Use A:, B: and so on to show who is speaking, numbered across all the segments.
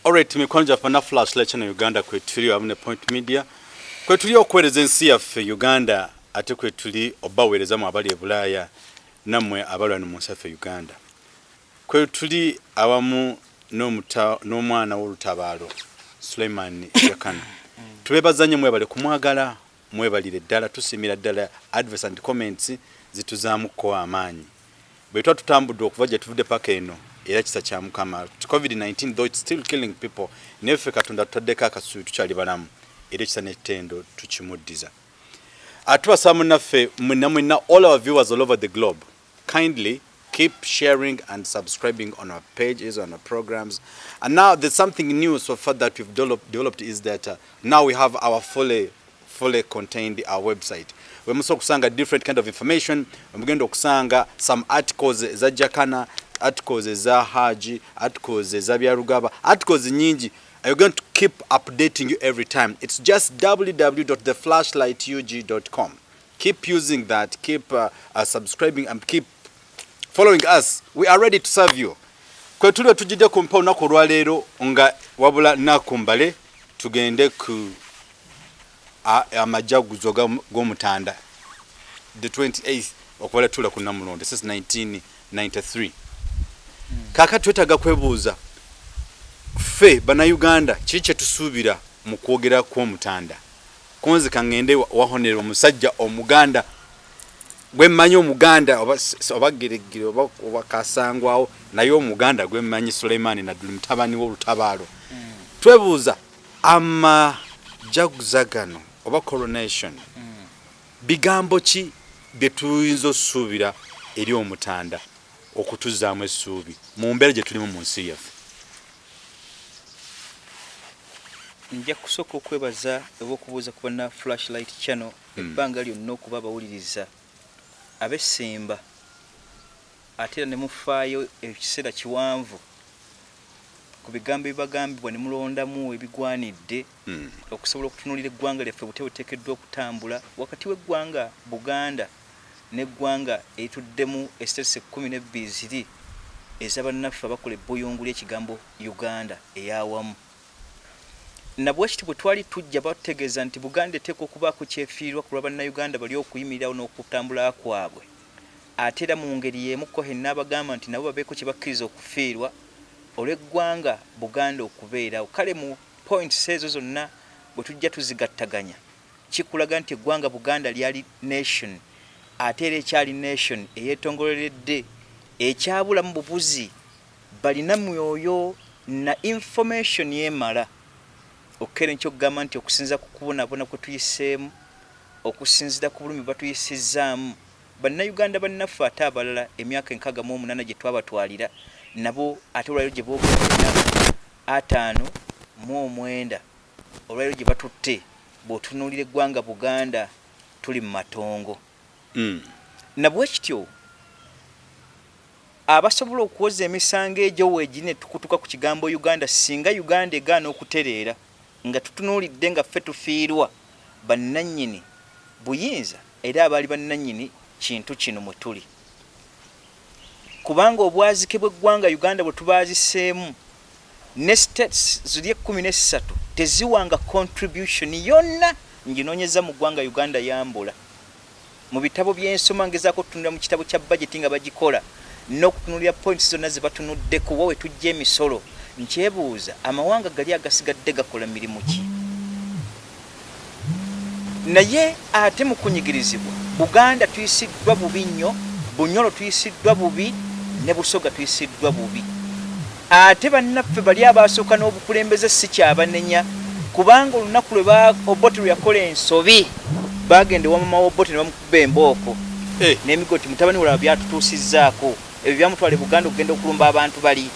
A: Alright, mikwano gyaffe na Flash Light Channel Uganda kwetuli wamu ne Point Media kwetuli okuweereza ensi yaffe Uganda, ate kwetuli obaweerezamu abali e Bulaaya nammwe abali wano mu nsi yaffe Uganda. Kwetuli awamu n'omwana w'olutabaalo Suleiman Jakana. Tubeebaza nnyo, mwebale kumwagala, mwebalire ddala, tusiimira ddala advice and comments zituzaamuko amaanyi. Bwe tuba tutambudde okuva gye tuvudde paka eno, era kisa kya Mukama. COVID-19, though it's still killing people, naye ffe Katonda tutaddeko akasuubi, tukyali balamu, era ekisa n'ettendo tukimuddiza. Tubasaba munnaffe mwenna mwenna, all our viewers all over the globe, kindly keep sharing and subscribing on our pages, on our programs. And now there's something new so far that we've developed is that now we have our fully contained our website. We musobola okusanga different kind of information, mugenda okusanga some articles eza Jakana, articles eza Haji, articles eza Byarugaba, articles nyingi. You're going to keep updating you every time. It's just www.theflashlightug.com. Keep using that, keep subscribing and keep following us. We are ready to serve you. Kwe tuli tujjidde ku mpa olunaku olwaleero nga wabula nnaku mbale tugende ku amajaguzo g'Omutanda, the 28th, okubala tula ku Namulondo since 1993. Kaakati twetaaga kwebuuza ffe Bannayuganda, kiki kye tusuubira mu kwogera kw'Omutanda? Konzi kaŋŋende wahonera omusajja Omuganda gwe mmanyi, Omuganda oba Geregere oba Kasangwawo, naye Omuganda gwe mmanyi, Suleimani Nadduli, mutabani w'olutabaalo. Twebuuza amajaguza gano oba coronation, bigambo ki bye tuyinza osuubira eri Omutanda okutuzaamu essuubi mu mbeera gye tulimu mu nsi yaffe?
B: Nja kusooka okwebaza oba okubuuza ku banna Flashlight Channel ebbanga lyonna okuba abawuliriza ab'essimba, ate era ne mufaayo ekiseera kiwanvu ku bigambo ebibagambibwa ne mulondamu ebigwanidde okusobola okutunuulira eggwanga lyaffe butya buteekeddwa okutambula wakati w'eggwanga Buganda n'eggwanga erituddemu estates 12 ziri ez'abannaffe abakola ebbuyungu ly'ekigambo Uganda ey'awamu. Nabwekiti bwe twali tujja batutegeeza nti Buganda eteekwa okubaako kyefiirwa ku lwa Bannayuganda bali okuyimirirawo n'okutambula kwabwe, ate era mu ngeri y'emu Cohen n'abagamba nti nabo babeeko kye bakkiriza okufiirwa olw'eggwanga Buganda okubeerawo. Kale mu points ezo zonna bwe tujja tuzigattaganya, kikulaga nti eggwanga Buganda lyali nation, ate era ekyali nation eyeetongoleredde, ekyabulamu bubuzi balina myoyo na information emala okukeera enkya okugamba nti okusinziira ku kubonaabona kwe tuyiseemu, okusinziira ku bulumi batuyisizzaamu Bannayuganda bannaffe ate abalala emyaka 68 gye twabatwalira nabo, ate olwaliro gye boogera emyaka 59 olwaliro gye batutte, bw'otunuulira eggwanga Buganda tuli mu matongo. Nabwekityo abasobola okuwoza emisango egyo weegiri ne tukutuka ku kigambo Uganda, singa Uganda egaana okutereera nga tutunuulidde nga ffe tufiirwa bannannyini buyinza era abaali bannannyini kintu kino mwe tuli, kubanga obwazike bw'eggwanga Uganda bwe tubaaziseemu ne states ziri 13 teziwanga contribution yonna nginoonyeza mu ggwanga Uganda yambula. Mu bitabo by'ensoma ngezaako okutunulira mu kitabo kya budget nga bagikola n'okutunulira points zonna ze batunuddeko wa we tujja emisolo, nkyebuuza amawanga gali agasigadde gakola mirimu ki? Naye ate mu kunyigirizibwa Buganda tuyisiddwa bubi nnyo, Bunyoro tuyisiddwa bubi ne Busoga tuyisiddwa bubi. Ate bannaffe bali abaasooka n'obukulembeze sikyabanenya kubanga olunaku lwe Obote lwe yakola ensobi baagenda ewa mama wa Obote ne bamukuba embooko n'emigo nti mutabani wo laba by'atutuusizzaako, ebyo byamutwala e Buganda okugenda okulumba abantu bali.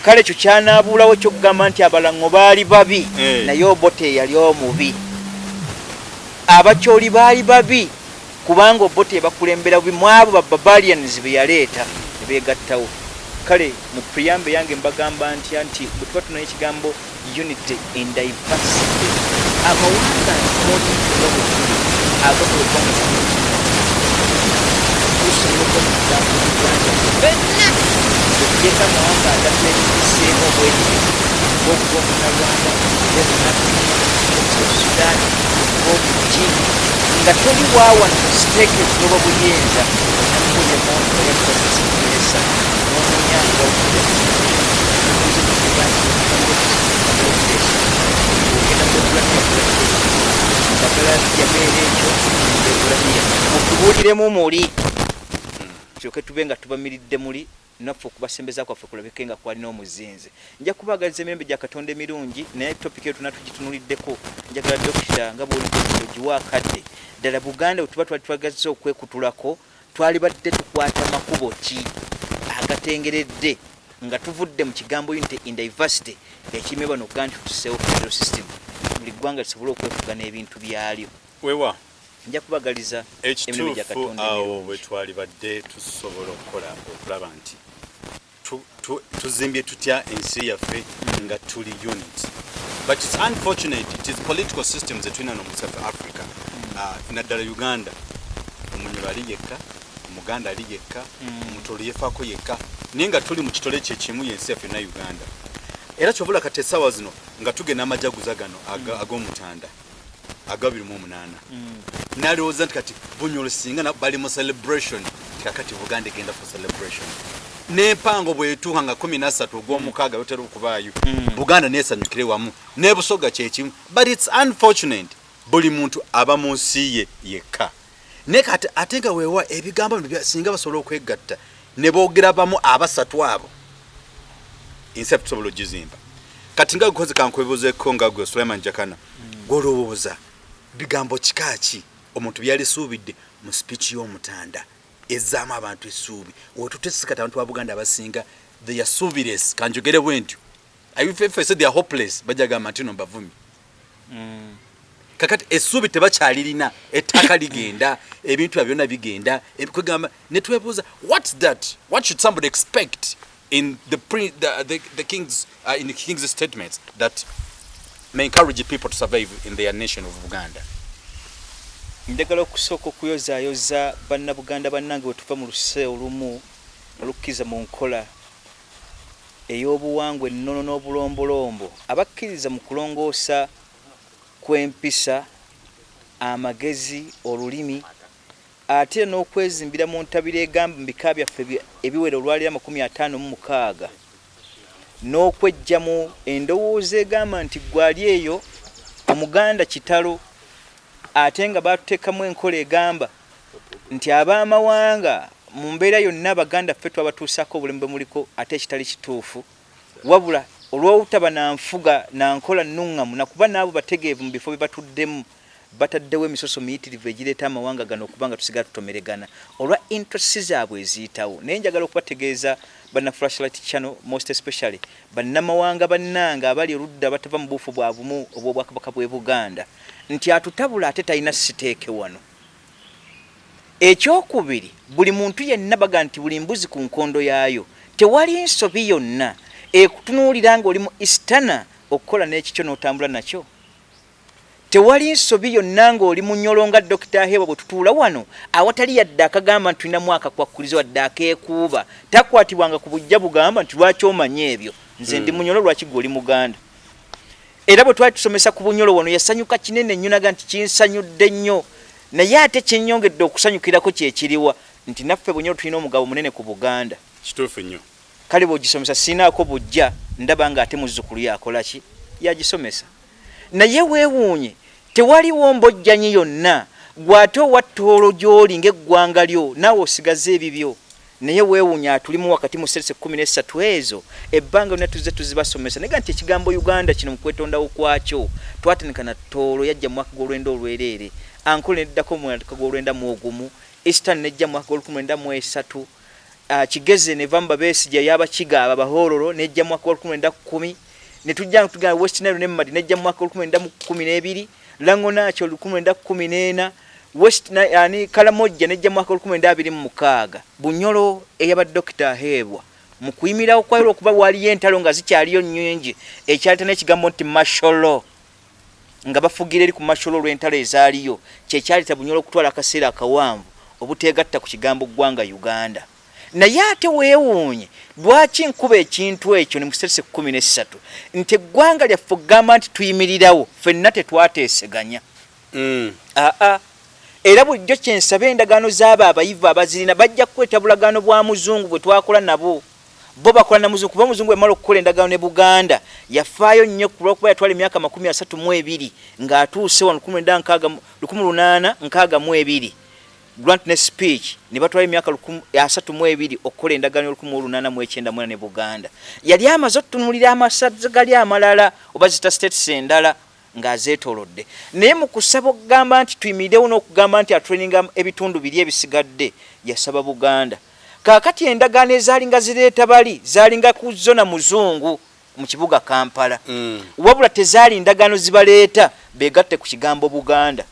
B: Kale ekyo kyanaabuulawo eky'okugamba nti Abalang'o baali babi naye Obote yali omubi. Abachooli baali babi kubanga Obote yabakulembera bubi mu abo ba barbarians be yaleeta ne beegattawo. Kale mu preamble yange mbagamba ntya nti bwe tuba tunoonya ekigambo unity in diversity, amawanga small nga bwe tuli agakola eggwanga tusobola okuba mu kigambo Uganda ffenna okuggyeko amawanga agatwetuuseeko. Bwerere, oba okuba Omunnarwanda, oba Omunnakenya, oba Omusouth Sudan, oba omuki, nga toli waawano mu siteeke kuloba buyinza. Olina kuwulira montoyakubasingeresa n'onoonya nga ogenda Mwebbulaniya, Bagalatiya, beera ekyo Mwebbulaniya mutubuuliremu muli, tulyoke tube nga tubamiridde muli naffe, okubasembeza kwaffe kulabike nga kwalina omuzinzi. Nja kubaagaliza emirembe gya Katonda emirungi, naye topic eyo tuna tugitunuliddeko. Njagala dokita, nga bwoli dokita, ogiwa akadde. Ddala Buganda bwe tuba twali twagazza okwekutulako, twalibadde tukwata makubo ki agatengeredde nga tuvudde mu kigambo unity in diversity ekirime bano okugaa nti tutuseewo federal system, buli ggwanga lisobole okwefuga n'ebintu byalyo?
A: Wewa.
B: Nja kubagaliza emirembe gya
A: Ekituufu
B: Katonda
A: awo
B: emirungi.
A: bwe twalibadde tusobola okukola okulaba nti tuzimbye tutya ensi yaffe nga tuli unit, but it's unfortunate, it is political systems zetulina no mu South Africa, naddala Uganda. Omunyoro ali yekka, Omuganda ali yekka, Omutolo yefaako yekka, naye nga tuli mu kitole kyekimu, yensi yaffe na Uganda. Era kyovula kati essaawa zino nga tugenda amajaguza gano ag'Omutanda aga 28, nalowooza nti kati Bunyoro singa bali mu celebration, kakati Buganda egenda for celebration n'empango bwetuuka nga 13 ogw'omukaaga batera okubaayo, Buganda nesanyukire wamu ne Busoga kyekimu. But it's unfortunate, buli muntu aba mu nsi ye yekka. Naye kati ate nga weewa ebigambo bino singa basobola okwegatta ne boogera bamu abasatu abo, ensi yaffe tusobola ogizimba. Kati nga gukozi, kankwebuzeeko nga gwe Sulaiman Jakana, gwolowooza bigambo kika ki omuntu byalisuubidde mu speech y'Omutanda ezzaamu abantu essuubi? Wetutesikati abantu ba Buganda abasinga they are suubires, kanjogere bwe ntyo. If I say they are hopeless, bajja gamba nti no mbavumi. Kakati essuubi tebakyalirina, ettaka ligenda, ebintu bya byonna bigenda. Kwegamba netwebuuza, what's that? What should somebody expect in the, pre, the king's, in the king's statements that may encourage people to survive in their nation of Buganda?
B: Njagala okusooka okuyozaayoza Bannabuganda bannange bwe tuva mu luse olumu olukkiriza mu nkola ey'obuwangwa, ennono n'obulombolombo, abakkiriza mu kulongoosa kw'empisa, amagezi, olulimi, ate n'okwezimbira mu ntabiro egamba mu bika byaffe ebiwera olwaliro 56, n'okwejjamu endowooza egamba nti gwali eyo Omuganda kitalo, ate nga batuteekamu enkola egamba nti ab'amawanga mu mbeera yonna Abaganda ffe twabatuusaako obulemu bwe muliko, ate ekitali kituufu. Wabula olw'obutaba na nfuga na nkola nnuŋŋamu, nakuba n'abo bategeevu mu bifo bye batuddemu, bataddewo emisoso miyitirivu egireeta amawanga gano okuba nga tusigala tutomeregana olwa interests zaabwe eziyitawo. Naye njagala okubategeeza banna Flashlight Channel, most especially bannamawanga bannange abali oludda batava mu buufu bwa bumu obw'Obwakabaka bw'e Buganda, nti atutabula ate talina siteeke wano. Ekyokubiri, buli muntu yenna baga nti buli mbuzi ku nkondo yaayo. Tewali nsobi yonna ekutunuulira ng'oli mu Easterner okukola n'ekikyo n'otambula nakyo. Tewali nsobi yonna ng'oli Munyolo nga Dokita Hewa bwe tutuula wano awatali yadde akagamba nti tulinamu akakwakkulizo wadde akeekuuba. Takwatibwanga ku bujja bugamba nti lwaki omanyi ebyo, nze ndi Munyolo, lwaki gwe oli Muganda? Era bwe twali tusomesa ku Bunyolo wano yasanyuka kinene nnyo, naga nti kinsanyudde nnyo, naye ate kyennyongedde okusanyukirako kyekiriwa nti naffe Bunyolo tulina omugabo munene ku Buganda.
A: Kituufu nnyo.
B: Kale bw'ogisomesa siinaako bujja, ndaba ng'ate muzzukulu yakola ki, yagisomesa. Naye weewuunye, tewaliwo mbojjanyi yonna gw'ate owa Ttoolo gy'oli ng'eggwanga lyo, naawe osigaze ebibyo. Naye weewuunye atulimu wakati mu setse 13 ezo, ebbanga lyonna tuzze tuzibasomesa naye ga nti ekigambo Uganda kino mu kwetondawo kwakyo twatandika na Ttoolo, yajja mu mwaka gw'olwenda olwereere, Ankole neddako mu mwaka gw'olwenda mu ogumu, Eastern nejja mu mwaka gw'olukumi lwenda mu esatu, Kigeze neva mu Babesigye ey'Abakiga abo Abahoororo nejja mu mwaka gwa 1910, ne tujja nga tugenda West Nile ne Madi nejja mu mwaka 1912, Langonaaki 1914, West ani Kalamojja nejja mu mwaka 1926. Bunyolo eyaba Dokita Aheebwa mu kuyimirawo kwayo olwokuba waaliyo entalo nga zikyaliyo nnyingi, ekyaleeta n'ekigambo nti martial law, nga bafugira eri ku martial law olw'entalo ezaaliyo, kyekyaleeta Bunyolo okutwala akaseera akawanvu obuteegatta ku kigambo ggwanga Uganda. Naye ate weewuunye lwaki nkuba ekintu ekyo ne muserese 13 nti eggwanga lyaffe okugamba nti tuyimirirawo ffenna tetwateeseganya. Aa, era bulijjo kyensaba endagaano z'abo abayivu abazirina bajja kukweta bulagaano bwa muzungu bwe twakola nabo. Bo bakola na muzungu kuba omuzungu yamala okukola endagaano ne Buganda yafaayo nnyo kulwokuba yatwala emyaka 32 ng'atuuse wano 1862 grant ne speech ne batwala emyaka 32 okukola endagaano y'olukumi olunaana mu ekyenda mu ena ne Buganda. Yali amaze otutunuulira amasaza gali amalala oba zita states endala ng'azeetoolodde, naye mu kusaba okugamba nti tuyimirirewo n'okugamba nti atraininga ebitundu biri ebisigadde yasaba Buganda. Kaakati endagaano ezaalinga zireeta bali zaalinga ku zo na muzungu mu kibuga Kampala. Wabula tezaali ndagaano zibaleeta beegatte ku kigambo Buganda.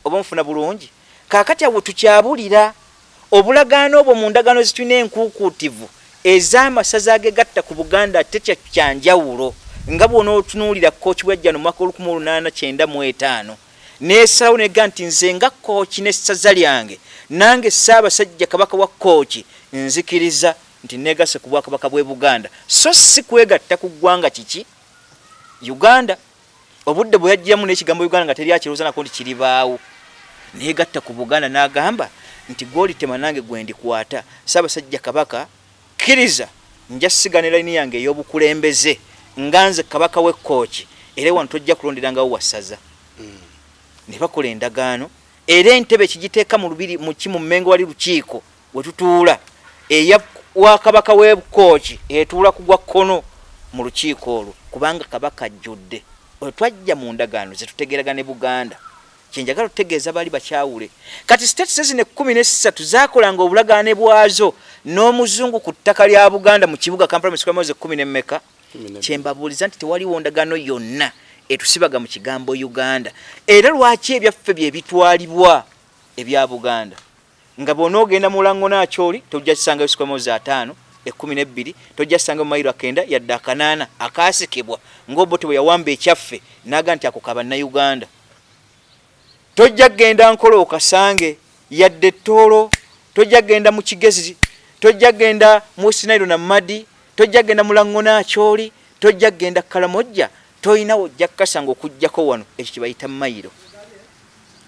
B: Oba nfuna bulungi? Kaakati awo tukyabulira obulagaano obwo mu ndagaano zitulina enkuukuutivu ez'amasaza agegatta ku Buganda ate kya njawulo nga bw'onootunuulira Kkooki bw'ajja no mwaka 1895 n'esalawo n'egamba nti nze nga Kkooki n'essaza lyange nange Ssaabasajja Kabaka wa Kkooki nzikiriza nti neegasse ku Bwakabaka bw'e Buganda so si kwegatta ku ggwanga kiki Uganda. Obudde bwe yajjiramu n'ekigambo Uganda nga teri akirowooza nako nti kiribaawo, neegatta ku Buganda n'agamba nti gw'olitema nange gwe ndikwata. Ssaabasajja Kabaka kkiriza nja siga ne layini yange ey'obukulembeze nga nze Kabaka w'e Kkooki era wano tojja kulonderangawo wa ssaza. Ne bakola endagaano era entebe kigiteeka mu lubiri mu ki mu Mmengo wali lukiiko we tutuula eya wa Kabaka w'e Kkooki etuula ku gwa kkono mu lukiiko olwo kubanga Kabaka ajjudde. Olwo twajja mu ndagaano ze tutegeeragana ne Buganda. Kye njagala otutegeeza bali bakyawule. Kati states zino 13 zaakolanga obulagaane bwazo n'omuzungu ku ttaka lya Buganda mu kibuga Kampala mu square miles ekkumi n'emmeka? Kye mbabuuliza nti tewaliwo ndagaano yonna etusibaga mu kigambo Uganda. Era lwaki ebyaffe bye bitwalibwa ebya Buganda? Nga bw'onoogenda mu Lango Acholi tojja kisangayo square miles ataano, 12, tojja kisangayo mayiro akenda yadde akanaana akaasikibwa ng'Obote bwe yawamba ekyaffe n'agamba nti ako ka Bannayuganda. Tojja kugenda Nkole okasange yadde Tooro, tojja kugenda mu Kigezi, tojja kugenda mu West Nile na Madi, tojja kugenda mu Lango Acholi, tojja kugenda Kalamojja, tolina w'ojja kukasanga okuggyako wano ekyo kye bayita mayiro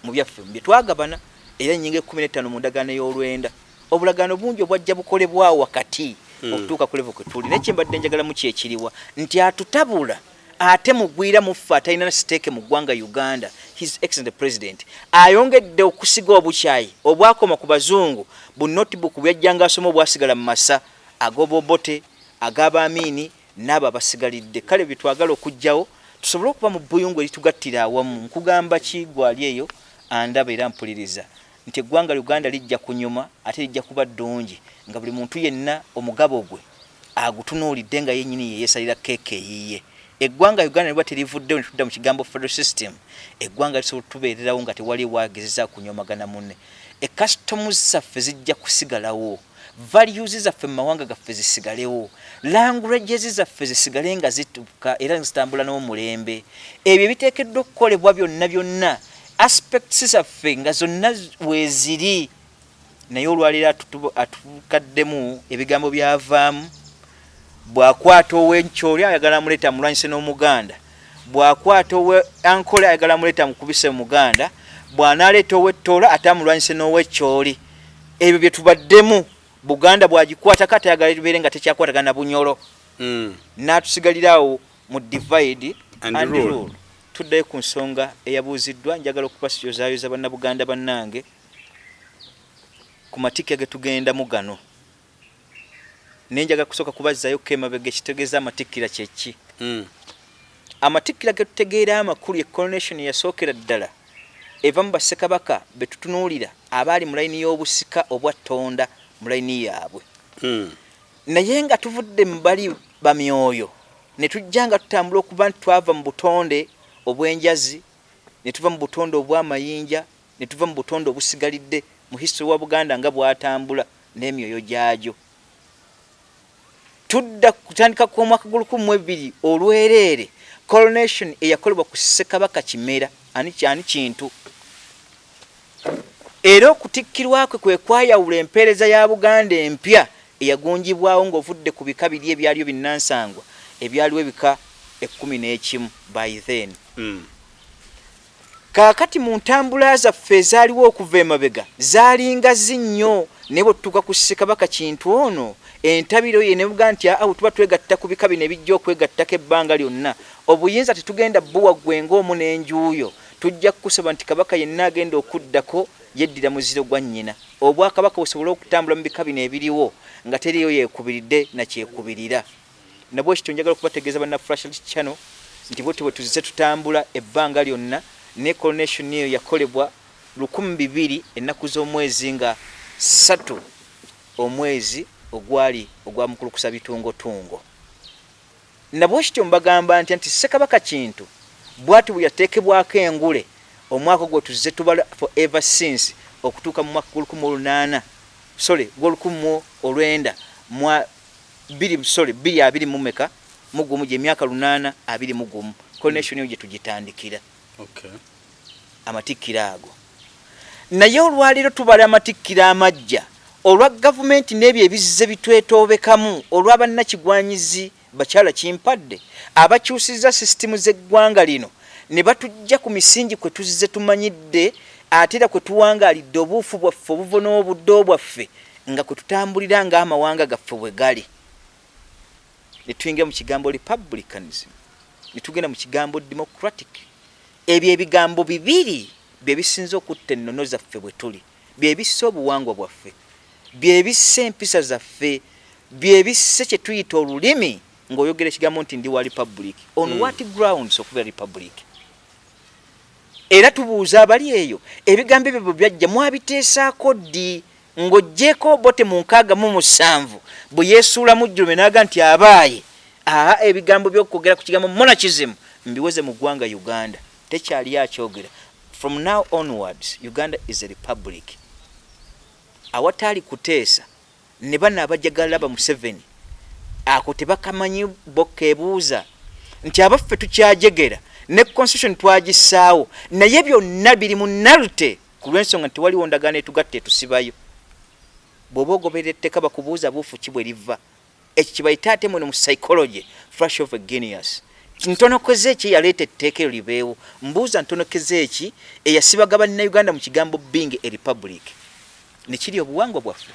B: mu byaffe bye twagabana era ennyingo 15 mu ndagaano ey'olwenda. Obulagaano bungi obwajja bukolebwawo wakati okutuuka ku level kwe tuli. Naye kye mbadde njagalamu kye kiriwa nti atutabula ate mugwira muffe atalina siteeke mu ggwanga Uganda, His Excellency the President ayongedde okusiga obukyayi obwakoma ku bazungu bu notebook bwe yajjanga asoma obwasigala mu masa ag'Obobote, ag'Abaamiini n'abo abasigalidde. Kale bye twagala okuggyawo tusobole okuba mu bbuyungu eritugattira awamu. Nkugamba ki ggwe ali eyo andaba era mpuliriza nti eggwanga Uganda lijja kunyuma ate lijja kuba ddungi nga buli muntu yenna omugabo gwe agutunuulidde nga yennyini ye yeesalira keeke eyiye. Eggwanga Uganda ne bwe terivuddewo ne tudda mu kigambo federal system, eggwanga lisobola otubeererawo nga tewali agezezza kunyoomagana munne. Customs zaffe zijja kusigalawo, values zaffe mu mawanga gaffe zisigalewo, languages zaffe zisigale nga zituuka era zitambula n'omulembe. Ebyo ebiteekeddwa okukolebwa byonna byonna, aspects zaffe nga zonna weeziri. Naye olwaleero atukaddemu ebigambo byavaamu bw'akwata ow'enkyoli ayagala amuleeta amulwanyise n'Omuganda, bw'akwata ow'e Ankole ayagala amuleeta amukubise Omuganda, bw'anaaleeta ow'e Tooro ate amulwanyise n'ow'Ekyoli. Ebyo bye tubaddemu. Buganda bw'agikwatako ate ayagala ebeere nga tekyakwatagana na Bunyoro. N'atusigalira awo mu divide
A: And
B: and
A: rule.
B: rule. Tuddayo ku nsonga eyabuuziddwa, njagala okubasiyozaayoza Bannabuganda bannange ku matikkira ge tugendamu gano. Naye njagala kusooka kubazzaayo ko emabega ekitegeeza amatikkira kye ki. Amatikkira ge tutegeera amakulu ye coronation eyasookera ddala eva mu bassekabaka be tutunuulira abaali mu layini y'obusika obwa Ttonda mu layini yaabwe. Naye nga tuvudde mu bali bamyoyo ne tujja nga tutambula okuva nti twava mu butonde obw'enjazi ne tuva mu butonde obw'amayinja ne tuva mu butonde obusigalidde mu history wa Buganda nga bw'atambula n'emyoyo gyagyo. Tudda kutandika kw'omwaka gw'olukumi mu ebiri olwereere coronation eyakolebwa ku Ssekabaka Kimera ani ani Kintu. Era okutikkirwa kwe kwe kwayawula empeereza ya Buganda empya eyagunjibwawo ng'ovudde ku bika biri ebyaliyo binnansangwa ebyaliwo ebika 11 by then. Kaakati mu ntambula zaffe ezaaliwo okuva emabega zaali ngazi nnyo, naye bwe tutuuka ku Ssekabaka Kintu ono, entabiro ye nebuga nti aa, bwe tuba twegatta ku bika bino ebijja okwegattako ebbanga lyonna, obuyinza tetugenda buwa ggwe ng'omu n'enju yo. Tujja kukusaba nti Kabaka yenna agenda okuddako yeddira muziro gwa nnyina, Obwakabaka busobole okutambula mu bika bino ebiriwo nga teriiyo yeekubiridde na kyekubirira. Na bwekityo njagala okubategeeza banna Flashlight Channel nti bwetyo bwe tuzze tutambula ebbanga lyonna, ne coronation eyo yakolebwa 2000 ennaku z'omwezi nga 3 omwezi ogwali ogwa Mukulukusa Bitungotungo. Na bwekityo mbagamba ntya nti Ssekabaka Kintu bwatyo bwe yateekebwako engule omwaka ogwo tuzze tubala for ever since okutuuka mu mwaka gw'olukumi olunaana sorry gw'olukumi mu olwenda mwa bbiri sorry bbiri abiri mu meka mu gumu gy'emyaka 821 coronation eyo gye tugitandikira. Amatikkira ago. Naye olwaleero tubala amatikkira amaggya olwa gavumenti n'ebyo ebizze bitwetoobekamu olwa bannakigwanyizi bakyala Kimpadde abakyusizza sisitimu z'eggwanga lino ne batuggya ku misingi kwe tuzze tumanyidde ate era kwe tuwangaalidde obuufu bwaffe obuvo n'obuddo bwaffe nga kwe tutambulira ng'amawanga gaffe bwe gali ne tuyingira mu kigambo republicanism ne tugenda mu kigambo democratic. Ebyo ebigambo bibiri bye bisinze okutta ennono zaffe bwe tuli, bye bisse obuwangwa bwaffe, bye bisse empisa zaffe, bye bisse kye tuyita olulimi. Ng'oyogera ekigambo nti ndi wa republic, on what grounds okubeera republic? Era tubuuza abali eyo, ebigambo ebyo bwe byajja mwabiteesaako ddi? Ng'oggyeeko Obote mu 67 bwe yeesuulamu jjulume n'aga nti abaaye aa ebigambo by'okwogera ku kigambo monarchism mbiweze mu ggwanga Uganda tekyaliyo akyogera, from now onwards Uganda is a republic. Awataali kuteesa ne bano abajagala ba Museveni ako tebakamanyi bo keebuuza nti abaffe tukyajegera ne constitution twagissaawo naye byonna biri mu nullity ku lw'ensonga nti tewaliwo ndagaano etugatta etusibayo. Bw'oba ogoberera etteeka bakubuuza buufu ki bwe liva. Ekyo kye bayita ate muno mu psychology flash of a genius. Ntonokoze ki eyaleeta etteeka eryo libeewo? Mbuuza ntonokoze ki eyasibaga Bannayuganda mu kigambo being a republic ne kiri obuwangwa bwaffe?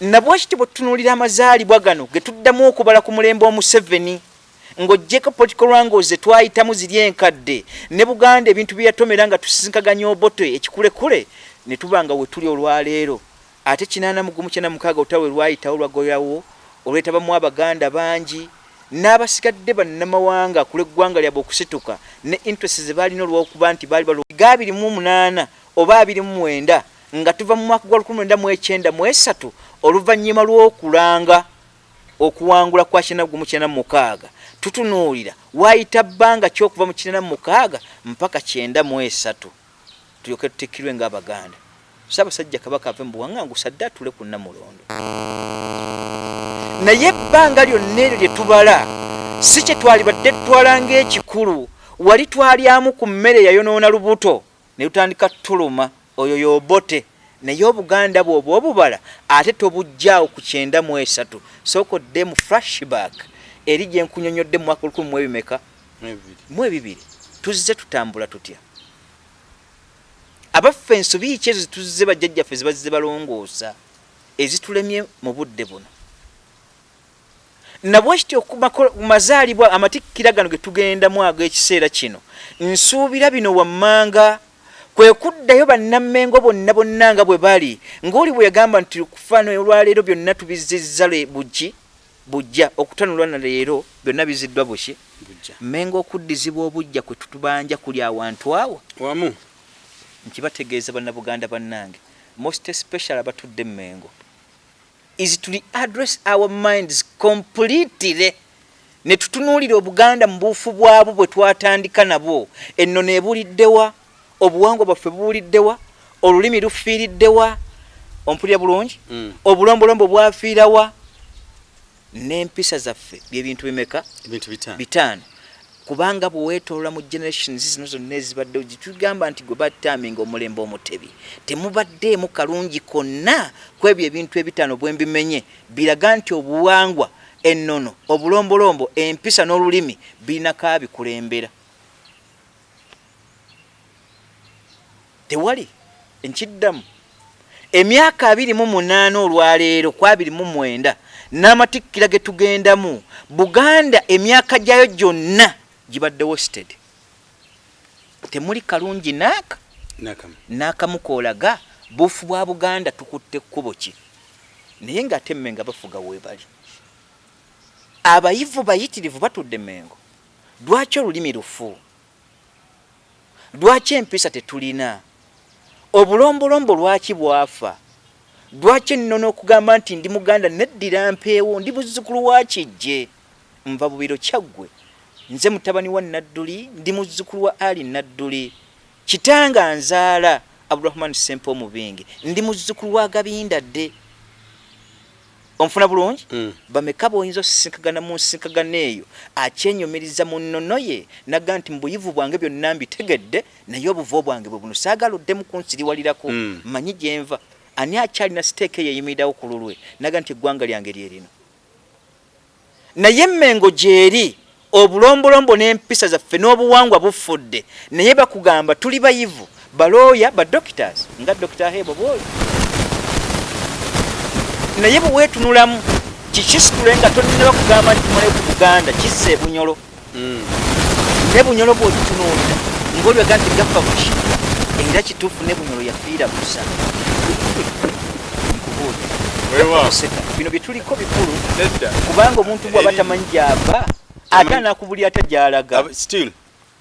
B: Na bwekityo bwe tutunuulira amazaalibwa gano ge tuddamu okubala ku mulembe Omuseveni, ng'oggyeko political wrangles ze twayitamu ziri enkadde ne Buganda ebintu bye yatomera nga tusisinkaganya Obote ekikulekule ne tuba nga we tuli olwaleero. Ate 81 96 olutalo lwe lwayitawo lwagoyawo olwetabamu Abaganda bangi n'abasigadde bannamawanga ku lw'eggwanga lyabwe okusituka ne interests ze baalina olw'okuba nti baali balo ga 28 oba 29 nga tuva mu mwaka gwa 1993 oluvannyuma lw'okulanga okuwangula kwa 91 96. Tutunuulira waayita bbanga ki okuva mu 86 mpaka 93 tulyoke tutikkirwe ng'Abaganda. Ssaabasajja Kabaka ave mu buwanganguse adde atuule ku Nnamulondo. Naye ebbanga lyonna eryo lye tubala si kye twalibadde tutwala ng'ekikulu. Wali twalyamu ku mmere eyayonoona lubuto ne lutandika tuluma. Oyo ye Obote. Naye Obuganda bw'oba obubala ate tobuggyaawo ku 93. Sooka odde mu flashback eri gye nkunyonnyodde mu mwaka olukumi mu ebimeka? Mu ebibiri. Tuzze tutambula tutya? Abaffe ensobi ki ezo zetuzze bajjajjaffe ze bazze balongoosa ezitulemye mu budde buno? Na bwekityo ku mazaalibwa amatikkira gano ge tugendamu ag'ekiseera kino, nsuubira bino wammanga kwe kuddayo Bannammengo bonna bonna nga bwe bali, ng'oli bwe yagamba nti okufa olwaleero byonna tubizzizza buki buggya, okutanulwa na leero byonna biziddwa buki Mmengo okuddizibwa obuggya kwe tutubanja kuli awantu awo
A: wamu.
B: Nkibategeeza Bannabuganda bannange, most especially abatudde Mmengo, is to readdress our minds completely ne tutunuulira Obuganda mu buufu bwabwo bwe twatandika nabwo. Ennono ebuliddewa? Obuwangwa bwaffe buwuliddewa? Olulimi lufiiriddewa? Ompulira bulungi? Obulombolombo bwafiirawa? N'empisa zaffe bye bintu bimeka?
A: Ebintu bitaano.
B: Bitaano. Kubanga bweweetolola mu generations zino zonna ezibaddewo, gitugamba nti gwe bataminga omulembe omutebi, temubaddeemu kalungi konna ku ebyo ebintu ebitaano bwe mbimenye, biraga nti obuwangwa, ennono, obulombolombo, empisa n'olulimi birina kaabikulembera. Tewali nkiddamu. Emyaka 28 olwaleero ku 29 n'amatikkira ge tugendamu, Buganda emyaka gyayo gyonna gibadde wasted. Temuli kalungi naaka n'akamu koolaga buufu bwa Buganda tukutte kkubo ki. Naye ng'ate Mmengo abafuga weebali. Abayivu bayitirivu batudde Mmengo. Lwaki olulimi lufu? Lwaki empisa tetulina? Obulombolombo lwaki bwafa? Lwaki ennono okugamba nti ndi Muganda neddira mpeewo, ndi muzzukulu wa Kiggye, nva Bubiro Kyaggwe, nze mutabani wa Nadduli, ndi muzzukulu wa Ali Nadduli, kitange anzaala Abdurahman Ssempa Omubingi, ndi muzzukulu wa Gabindadde. Onfuna bulungi? Bameka b'oyinza osisinkagana mu nsinkagano eyo akyenyumiriza mu nnono ye n'agamba nti mu buyivu bwange byonna mbitegedde naye obuvo bwange bwe buno saagala oddemu kunsiriwalirako mmanyi gye nva. Ani akyalina siteeka eyo eyimirirawo ku lulwe n'agamba nti eggwanga lyange lye lino? Naye Mmengo gyeri, obulombolombo n'empisa zaffe n'obuwangwa bufudde naye bakugamba tuli bayivu, balooya, ba doctors nga Dokita Ahebwa bw'oli. Naye bwe weetunulamu kikisitule nga tonnaba kugamba nti tumalayo ku Buganda kizza e Bunyolo. Ne Bunyolo bw'ogitunuulira ng'olyaga nti gafa buki era kituufu ne Bunyolo yafiira busa. Nkubuulira. Oseka. Bino bye tuliko bikulu kubanga omuntu bw'aba tamanyi gy'ava ate anakubulira atya gy'alaga.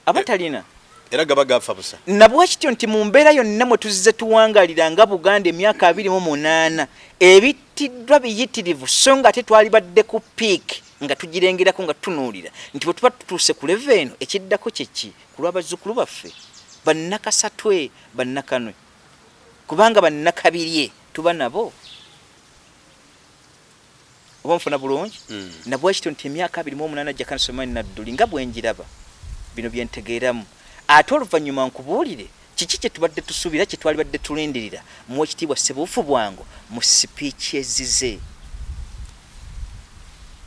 B: Aba talina.
A: Era gaba gafa busa.
B: Nabwekityo nti mu mbeera yonna mwe tuzze tuwangalira nga Buganda emyaka 28 ebittiddwa biyitirivu so nga ate twalibadde ku peak nga tugirengerako nga tutunuulira nti bwe tuba tutuuse ku level eno ekiddako kye ki ku lw'abazzukulu baffe bannakasatwe bannakanwe kubanga bannakabirye tuba nabo. Oba nfuna bulungi? Nabwekityo nti emyaka 28 Jakana Sulaiman Nadduli nga bwengiraba bino bye ntegeeramu ate oluvannyuma nkubuulire kiki kye tubadde tusuubira kye twalibadde tulindirira mu Owekitiibwa Ssebuufu Bwango mu sipiici ezize.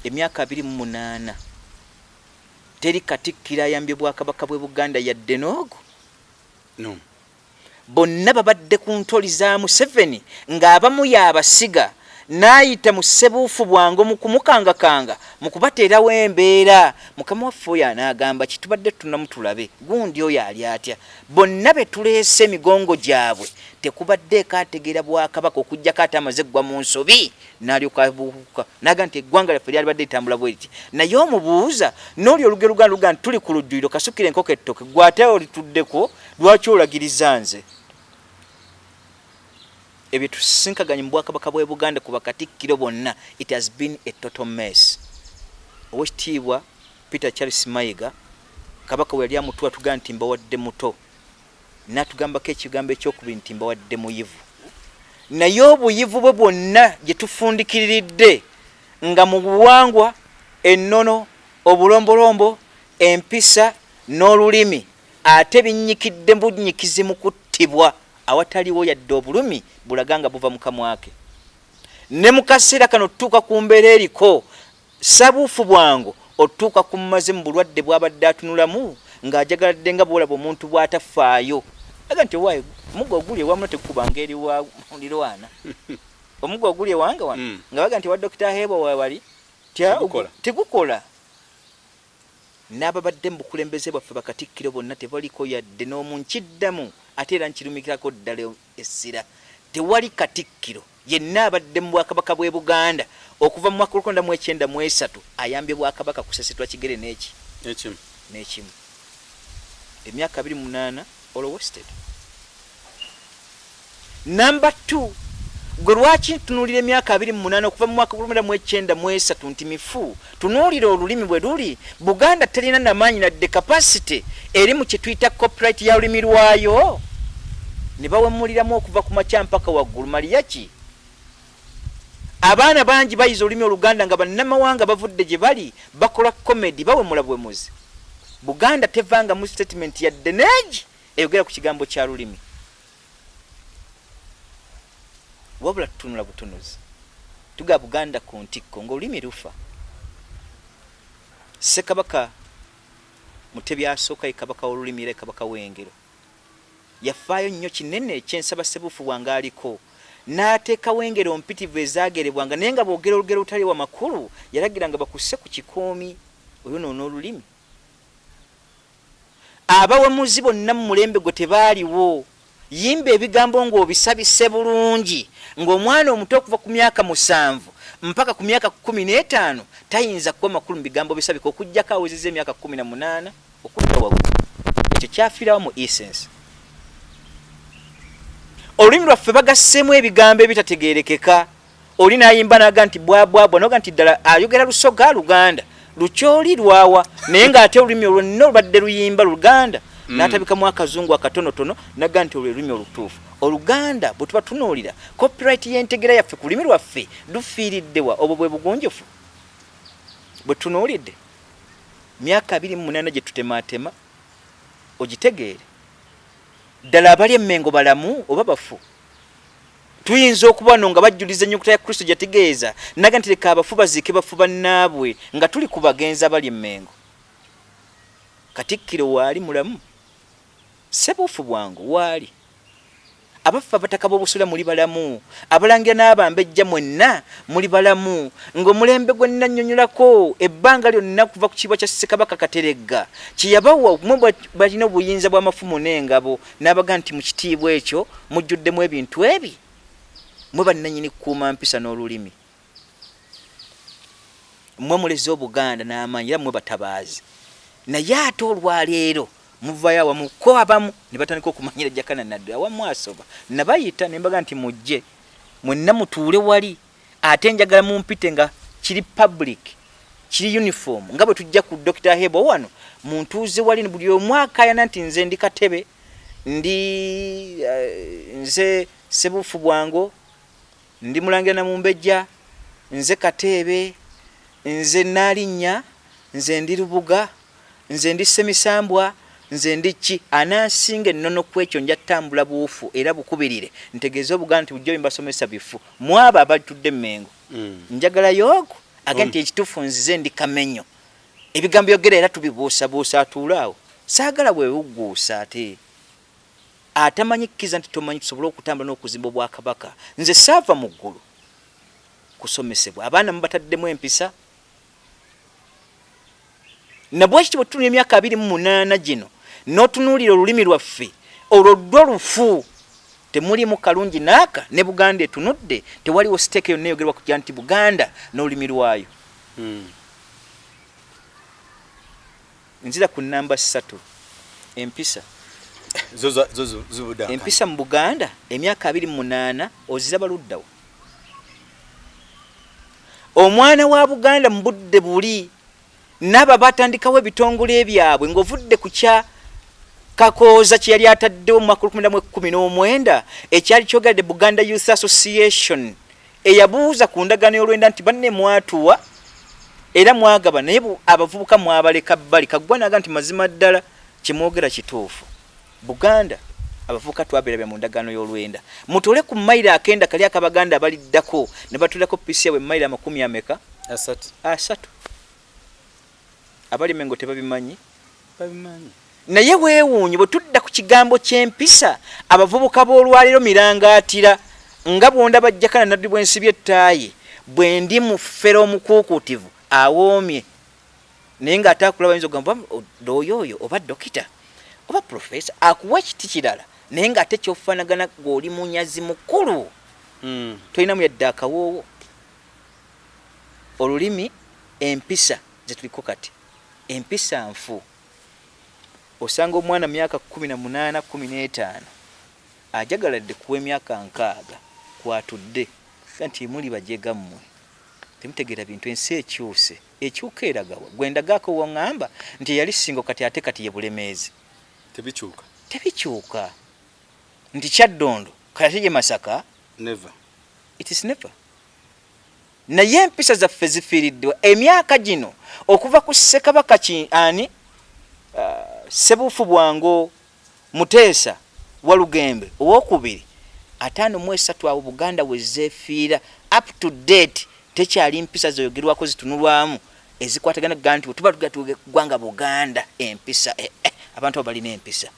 B: Emyaka 28 teri Katikkiro ayambye Bwakabaka bw'e Buganda yadde n'ogu.
A: No.
B: Bonna babadde ku ntoli za Museveni ng'abamu y'abasiga n'ayita mu Ssebuufu bwangu mu kumukangakanga mu kubateerawo embeera. Mukama waffe oyo anaagamba ki? Tubadde tutunamu tulabe gundi oyo ali atya. Bonna be tuleese emigongo gyabwe tekubaddeeko ategeera Bwakabaka okuggyako ate amaze kugwa mu nsobi n'alyoka abuuka n'agamba nti eggwanga lyaffe lyalibadde litambula bwe liti. Naye omubuuza n'oli olugero luganda lugamba nti tuli ku lujjuliro kasukira enkoko ettoke ggwe ate olituddeko lwaki olagiriza nze? Ebyo tusisinkaganye mu Bwakabaka bw'e Buganda ku Bakatikkiro bonna, it has been a total mess. Owekitiibwa Peter Charles Mayiga, Kabaka bwe yali amutuwa tugamba nti mbawadde muto, n'atugambako ekigambo ekyokubiri nti mbawadde muyivu. Naye obuyivu bwe bwonna gye tufundikiriridde nga mu buwangwa, ennono, obulombolombo, empisa n'olulimi ate binnyikidde bunnyikizi mu kuttibwa awataliwo yadde obulumi bulaga nga buva mu kamwa ke. Ne mu kaseera kano otutuuka ku mbeera eriko Ssabuufu bwangu otutuuka ku mmaze mu bulwadde bw'abadde atunulamu ng'ajagaladde nga bw'olaba omuntu bw'atafaayo. Aga nti owaaye omuggo oguli ewa muno tegukuba ng'eri wa mulirwana. Omuggo oguli ewange wano nga baga nti ewa Dokita Aheebwa wewali tegukola. N'ababadde mu bukulembeze bwaffe Bakatikkiro bonna tebaliko yadde n'omu nkiddamu ate era nkirumikirako ddala essira tewali Katikkiro yenna abadde mu Bwakabaka bw'e Buganda okuva mu mwaka gw'olukumi lwenda mu ekyenda mu esatu ayambye Bwakabaka kusesetula kigere n'eki
A: N'ekimu.
B: N'ekimu. Emyaka 28 all wasted. Number 2, gwe lwaki ntunuulira emyaka 28 okuva mu mwaka gw'olukumi lwenda mu ekyenda mu esatu nti mifu? Tunuulira olulimi bwe luli. Buganda terina na maanyi nadde capacity eri mu kye tuyita copyright ya lulimi lwayo ne bawemuliramu okuva ku makya mpaka waggulu. Maliyaki? Abaana bangi bayize olulimi Oluganda nga bannamawanga bavudde gye bali bakola comedy bawemula buwemuzi. Buganda tevanga mu statement yadde neegi eyogera ku kigambo kya lulimi, wabula tutunula butunuzi, tuga Buganda ku ntikko ng'olulimi lufa. Ssekabaka Mutebi asooka ye kabaka w'olulimi era ye kabaka w'engero. Yafaayo nnyo kinene kyensaba Ssebuufu bwange aliko n'ateekawo engero mpitirivu ezaagerebwanga naye nga bw'ogera olugero olutaliiwo makulu yalagiranga bakusse ku kikoomi oyonoona olulimi. Abawemuzi bonna mu mulembe gwe tebaaliwo. Yimba ebigambo ng'obisabise bulungi ng'omwana omuto okuva ku myaka 7 mpaka ku myaka 15 tayinza kuwa makulu mu bigambo bisabike okuggyako awezezza emyaka 18 okudda waggulu. Ekyo kyafiirawo mu essence. Olulimi lwaffe bagasseemu ebigambo ebitategeerekeka. Oli n'ayimba n'aga nti bwabwabwa noga nti ddala ayogera Lusoga, Luganda, Lukyoli, lwawa, naye ng'ate olulimi olwo nno lubadde luyimba Luganda. N'atabikamu akazungu akatonotono naga nti olwo olulimi olutuufu Oluganda. Bwe tuba tunuulira copyright y'entegera yaffe ku lulimi lwaffe lufiiriddewa? Obwo bwe bugunjufu bwe tunuulidde myaka 28 gye tutemaatema ogitegeere ddala abali Emmengo balamu oba bafu. Tuyinza okuba no nga bajjuliza ennyukuta ya Kristo gyategeeza naga nti leka abafu baziike bafu bannaabwe nga tuli ku bagenzi abali Emmengo. Katikkiro waali mulamu, Ssebuufu bwangu waali, abaffe abataka b'obusula muli balamu, abalangira n'abambejja mwenna muli balamu, ng'omulembe gwe nnannyonnyolako ebbanga lyonna kuva ku kitiibwa kya Ssekabaka Kateregga kye yabawa mwe balina obuyinza bw'amafumu n'engabo n'abaga nti mu kitiibwa ekyo mujjuddemu ebintu ebi mwe bannannyini kukuuma mpisa n'olulimi, mmwe muleze Obuganda n'amaanyi era mmwe batabaazi. Naye ate olwaleero muvayo awamu ko abamu ne batandika okumanyira Jakana Naddu awamu asoba. Nabayita ne mbaga nti mujje mwenna mutuule wali, ate njagala mumpite nga kiri public, kiri uniform nga bwe tujja ku Dokita Hebo wano muntuuze wali buli omu akaayana nti nze ndi Katebe, ndi nze Ssebuufu Bwango, ndi Mulangira Namumbejja, nze Kateebe, nze Nnaalinnya, nze ndi Lubuga, nze ndi Ssemisambwa, nze ndi ki. Anansinga ennono ku ekyo nja ttambula buwufu era bukubirire ntegeeze Obuganda nti bulijjo bye mbasomesa bifu. Mu abo abatudde Mmengo njagalayo ogwo age nti ekituufu nzize ndi Kamenyo. Ebigambo byogera era tubibuusabuusa atuule awo. Saagala bwewugguusa ate atamanyi kkiriza nti tomanyi tusobole okutambula n'okuzimba Obwakabaka. Nze saava mu ggulu kusomesebwa. Abaana mubataddemu empisa. Na bwekityo bwe tutunula emyaka 28 gino n'otunuulira olulimi lwaffe olwo lwo lufu, temulimu kalungi n'aka. Ne Buganda etunudde tewaliwo siteeke yonna eyogerwa kutya nti Buganda n'olulimi lwayo. Nzira ku nnamba 3, empisa.
A: Zo zibudde.
B: Empisa mu Buganda emyaka 28 oziraba luddawa? Omwana wa Buganda mu budde buli n'abo batandikawo ebitongole byabwe ng'ovudde ku kya Kakooza kye yali ataddewo mu mwaka 1919 ekyali kyogera the Buganda Youth Association eyabuuza ku ndagaano y'olwenda nti banne mwatuwa era mwagaba naye abavubuka mwabaleka bbali. Kaggwa n'agamba nti mazima ddala kye mwogera kituufu. Buganda abavubuka twabeerabira mu ndagaano y'olwenda. Mutole ku mayiro akenda kali ak'Abaganda abaliddako ne batuulako PC yaabwe mayiro amakumi ameka?
A: Asatu.
B: Asatu. Abali Mengo tebabimanyi?
A: Babimanyi.
B: Naye weewuunye bwe tudda ku kigambo ky'empisa abavubuka b'olwaleero mirangaatira nga bw'ondaba Jakana Naddu bwe nsibye ettaayi bwe ndi mufere omukuukuutivu awoomye naye ng'ate akulaba ayinza okugamba oyo oyo oba dokita oba profesa akuwa ekiti kirala naye ng'ate ky'ofaanagana gw'oli munyazi mukulu. Tolinamu yadde akawoowo. Olulimi, empisa ze tuliko kati empisa nfu. Osanga omwana myaka 18, 15 ajagaladde kuwa emyaka 60 kwatudde nti muli bajega mmwe temutegeera bintu, ensi ekyuse. Ekyuka eragawa? Gwe ndagaako w'oŋŋamba nti eyali Ssingo kati ate kati ye Bulemeezi.
A: Tebikyuka.
B: Tebikyuka. Nti Kyaddondo kati ate ye Masaka.
A: Never.
B: It is never. Naye empisa zaffe zifiiriddwa emyaka gino okuva ku Ssekabaka ki ani? Ssebuufu Bwango Muteesa Walugembe owokubiri 53 awo Buganda wezeefiira up to date tekyali mpisa zoyogerwako zitunulwamu ezikwatagana kugaa nti wetuba tugwanga Buganda empisa abantu abo balina empisa.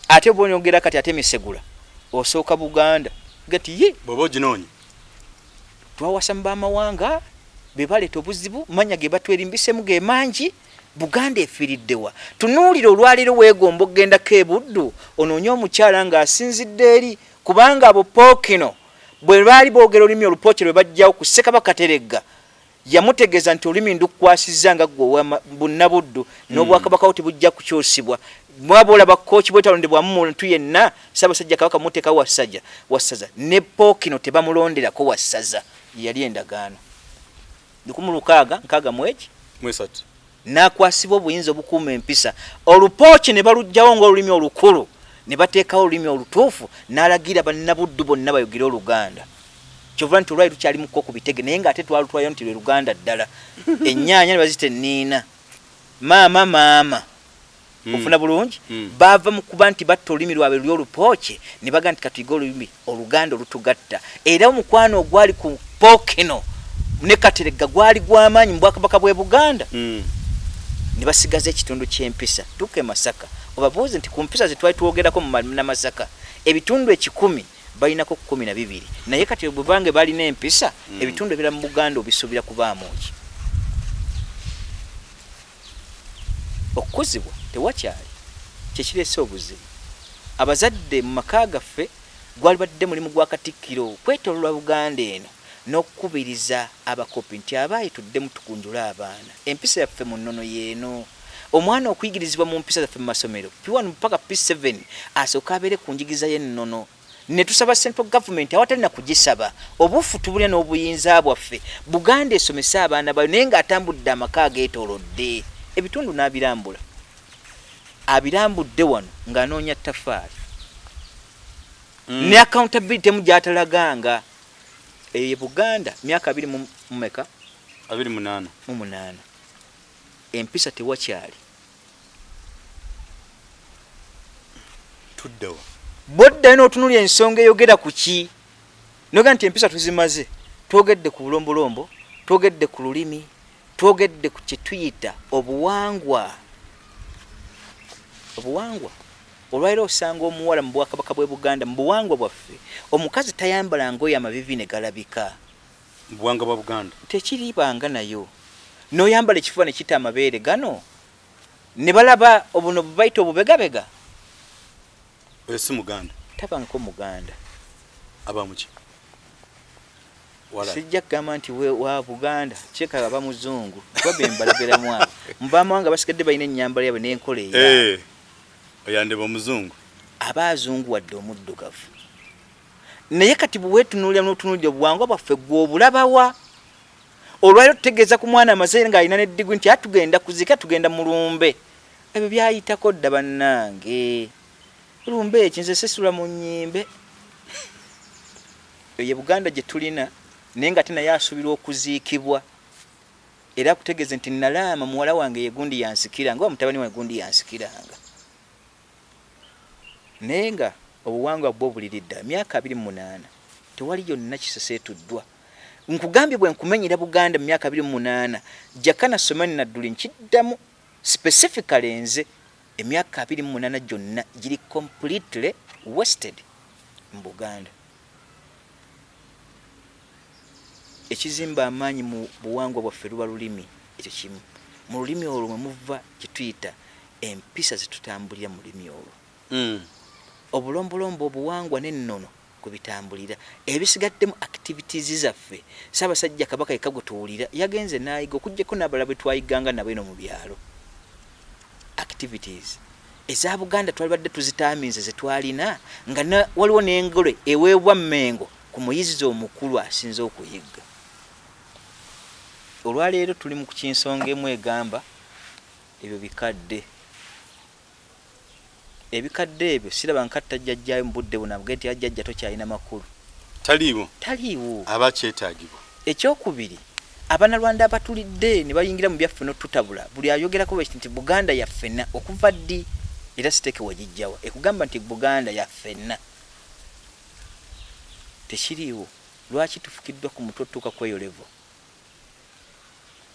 B: Ate bwonyogera kati ate misegula osooka Buganda gati ye
A: bwoba oginoonya
B: twawasa mu bamawanga bebaleeta obuzibu manya ge batwerimbisemu ge mangi. Buganda efiiriddewa? Tunuulira olwaleero weegomba okugendako e Buddu onoonye omukyala ng'asinzidde eri kubanga abo Pookino bwe baali boogera olulimi Olupooki lwe baggyawo ku Ssekabaka Kateregga yamutegeeza nti olulimi ndukukwasizza nga ggwe owa Bunnabuddu n'Obwakabaka bwo tebujja kukyusibwa. Mwaba olaba Kkooki bwetalondebwamu muntu yenna Ssaabasajja Kabaka muteekawo wa ssaza ne Pookino tebamulonderako wa ssaza. Ye yali endagaano. 1663 n'akwasibwa obuyinza obukuuma empisa. Olupooki ne baluggyawo ng'olulimi olukulu ne bateekawo olulimi olutuufu n'alagira Bannabuddu bonna bayogere Oluganda. Kyova nti olwali lukyalimuko ku bitege naye ng'ate twalutwalayo nti lwe Luganda ddala. Ennyaanya ne baziyita enniina. Maama maama. Ofuna bulungi? Baava mu kuba nti batta olulimi lwabwe luli olupooki ne bagamba nti katuyige olulimi Oluganda olutugatta. Era omukwano ogwali ku Pookino ne Kateregga gwali gwa maanyi mu Bwakabaka bw'e Buganda. Ne basigaza ekitundu ky'empisa. Tuuka e Masaka obabuuze nti ku mpisa ze twali twogerako mu Bannamasaka ebitundu 100 balinako 12. Naye kati bwe bange balina empisa, ebitundu ebirala mu Buganda obisuubira kubaamu ki? Okukuzibwa tewakyali kye kireese obuzibu. Abazadde mu maka gaffe gwalibadde mulimu gwa Katikkiro okwetooloola Buganda eno n'okukubiriza abakopi nti abaaye tuddemu tugunjule abaana. Empisa yaffe mu nnono y'eno. Omwana okuyigirizibwa mu mpisa zaffe mu masomero, P1 mpaka P7 asooke abeere ku njigiriza y'ennono. Ne tusaba Central Government awatali na kugisaba, obuufu tubulina n'obuyinza bwaffe, Buganda esomese abaana baayo naye ng'atambudde amaka ageetoolodde ebitundu n'abirambula. Abirambudde wano ng'anoonya ttafaali. Ne accountability emu gy'atalaganga. Eyo ye Buganda myaka abiri mu meka?
A: 28.
B: Mu munaana. Empisa tewakyali.
A: Tuddewa.
B: Bw'oddayo n'otunuulira ensonga eyogera ku ki, n'ogamba nti empisa tuzimaze, twogedde ku bulombolombo, twogedde ku lulimi, twogedde ku kye tuyita obuwangwa. Obuwangwa. Olwaleero osanga omuwala mu Bwakabaka bw'e Buganda, mu buwangwa bwaffe, omukazi tayambala ngoye amaviivi ne galabika.
A: Mu buwangwa bwa Buganda.
B: Tekiribanga nayo. N'oyambala ekifuba ne kita amabeere gano, ne balaba obuno bwe bayita obubegabega.
A: Oyo si Muganda.
B: Tabangako Muganda.
A: Aba muki?
B: Sijja kugamba nti wa Buganda, kireka aba muzungu, kuba be mbalabiramu abo. Mu b'amawanga basigadde balina ennyambala yaabwe n'enkola eyaabwe.
A: Oyo andeba omuzungu.
B: Aba azunguwadde omuddugavu. Naye kati bwe weetunuulira n'otunuulira obuwangwa bwaffe ggwe obulabawa? Olwaleero tutegeeza ku mwana amaze ng'alina ne diguli nti tugenda kuzika tugenda mu lumbe. Ebyo byayitako dda bannange. Lumbe ki nze sisula mu nnyimbe. Eyo ye Buganda gye tulina naye ng'ate naye asuubirwa okuziikibwa. Era akutegeeze nti nalaama muwala wange ye gundi yansikiranga oba mutabani wange gundi yansikiranga. Naye nga obuwangwa bwo buliri ddala myaka 28 tewali yonna kiseseetuddwa. Nkugambye bwe nkumenyera Buganda mu myaka 28, Jakana Sumani Nadduli nkiddamu specifically nze emyaka 28 gyonna giri completely wasted mu Buganda. Ekizimba amaanyi mu buwangwa bwaffe luba lulimi, ekyo kimu. Mu lulimi olwo mwe muva kye tuyita empisa ze tutambulira mu lulimi olwo. Obulombolombo, obuwangwa n'ennono kwe bitambulira. Ebisigaddemu activities zaffe, Ssaabasajja Kabaka yekka gwe tuwulira yagenze n'ayiga okuggyako n'abalala be twayigganga nabo eno mu byalo. Activities eza Buganda twalibadde tuzitaaminze ze twalina nga na, waliwo n'engole eweebwa Mmengo ku muyizzi omukulu asinze okuyigga. Olwaleero tuli mu kinsonga emu egamba ebyo bikadde. Ebikadde ebyo siraba nkatta jjajjaayo mu budde buno amugambe nti a jjajja tokyalina makulu.
A: Taliiwo.
B: Taliiwo.
A: Aba akyetaagibwa.
B: Ekyokubiri, Abanalwanda abatulidde ne bayingira mu byaffe n'otutabula, buli ayogerako bwekiti nti Buganda yaffenna okuva ddi, era siteeke wagijjawa ekugamba nti Buganda yaffenna? Tekiriiwo. Lwaki tufukiddwa ku mutwe otutuuka kweyo level?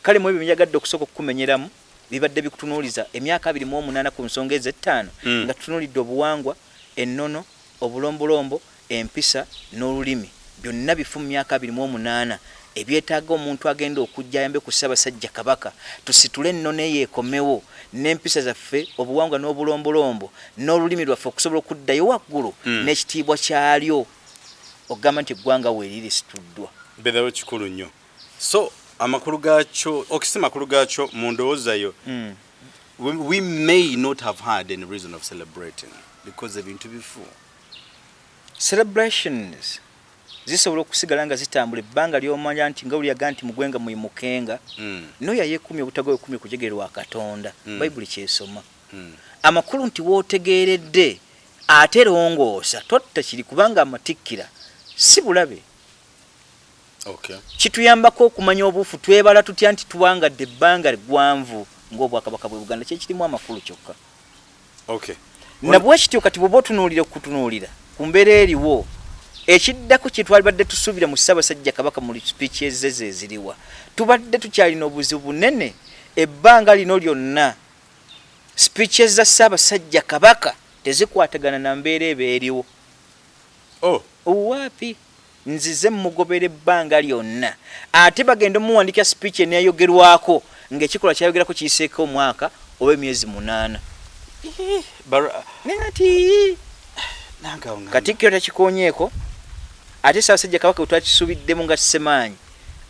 B: Kale mu ebyo byenjagadde okusooka okukumenyeramu bibadde bikutunuuliza emyaka 28 ku nsonga ezo ettaano nga tutunuulidde obuwangwa, ennono, obulombolombo, empisa n'olulimi byonna bifu mu myaka 28 ebyetaaga omuntu agenda okujja ayambe ku Ssaabasajja Kabaka tusitule ennono eyo ekomewo n'empisa zaffe, obuwangwa n'obulombolombo n'olulimi lwaffe okusobola okuddayo waggulu n'ekitiibwa kyalyo okugamba nti eggwanga weeriri lisituddwa.
A: Beerawo kikulu nnyo. So amakulu gaakyo okisi makulu gaakyo mu ndowooza yo, we may not have had any reason of celebrating because ebintu bifu.
B: Celebrations zisobola okusigala nga zitambula ebbanga ly'omanya nti nga buli nti mugwenga muyimukenga n'oyo ayeekuumye obutagwa weekuumye kujegerwa Katonda. Bayibuli kyesoma. Amakulu nti w'otegeeredde ate longoosa, totta kiri, kubanga amatikkira si bulabe. Kituyambako okumanya obuufu twebala tutya nti tuwangadde ebbanga ggwanvu ng'Obwakabaka bwe Buganda, kyekirimu amakulu kyokka. Nabwekityo kati bw'oba otunuulira okutunuulira ku mbeera eriwo, ekiddako kye twalibadde tusuubira mu Ssaabasajja Kabaka mu speeches ze ze ziriwa? Tubadde tukyalina obuzibu bunene ebbanga lino lyonna. Speeches za Ssaabasajja Kabaka tezikwatagana na mbeera eba eriwo.
A: Oh.
B: Waapi nzize mugobera ebbanga lyonna, ate bagenda omuwandikira speech eneeyogerwako ng'ekikolwa kyayogerako kiyiseeko omwaka oba emyezi 8. Naye ati Katikkiro takikonyeeko, ate Ssaabasajja Kabaka bwe twakisuubiddemu nga Ssemaanyi,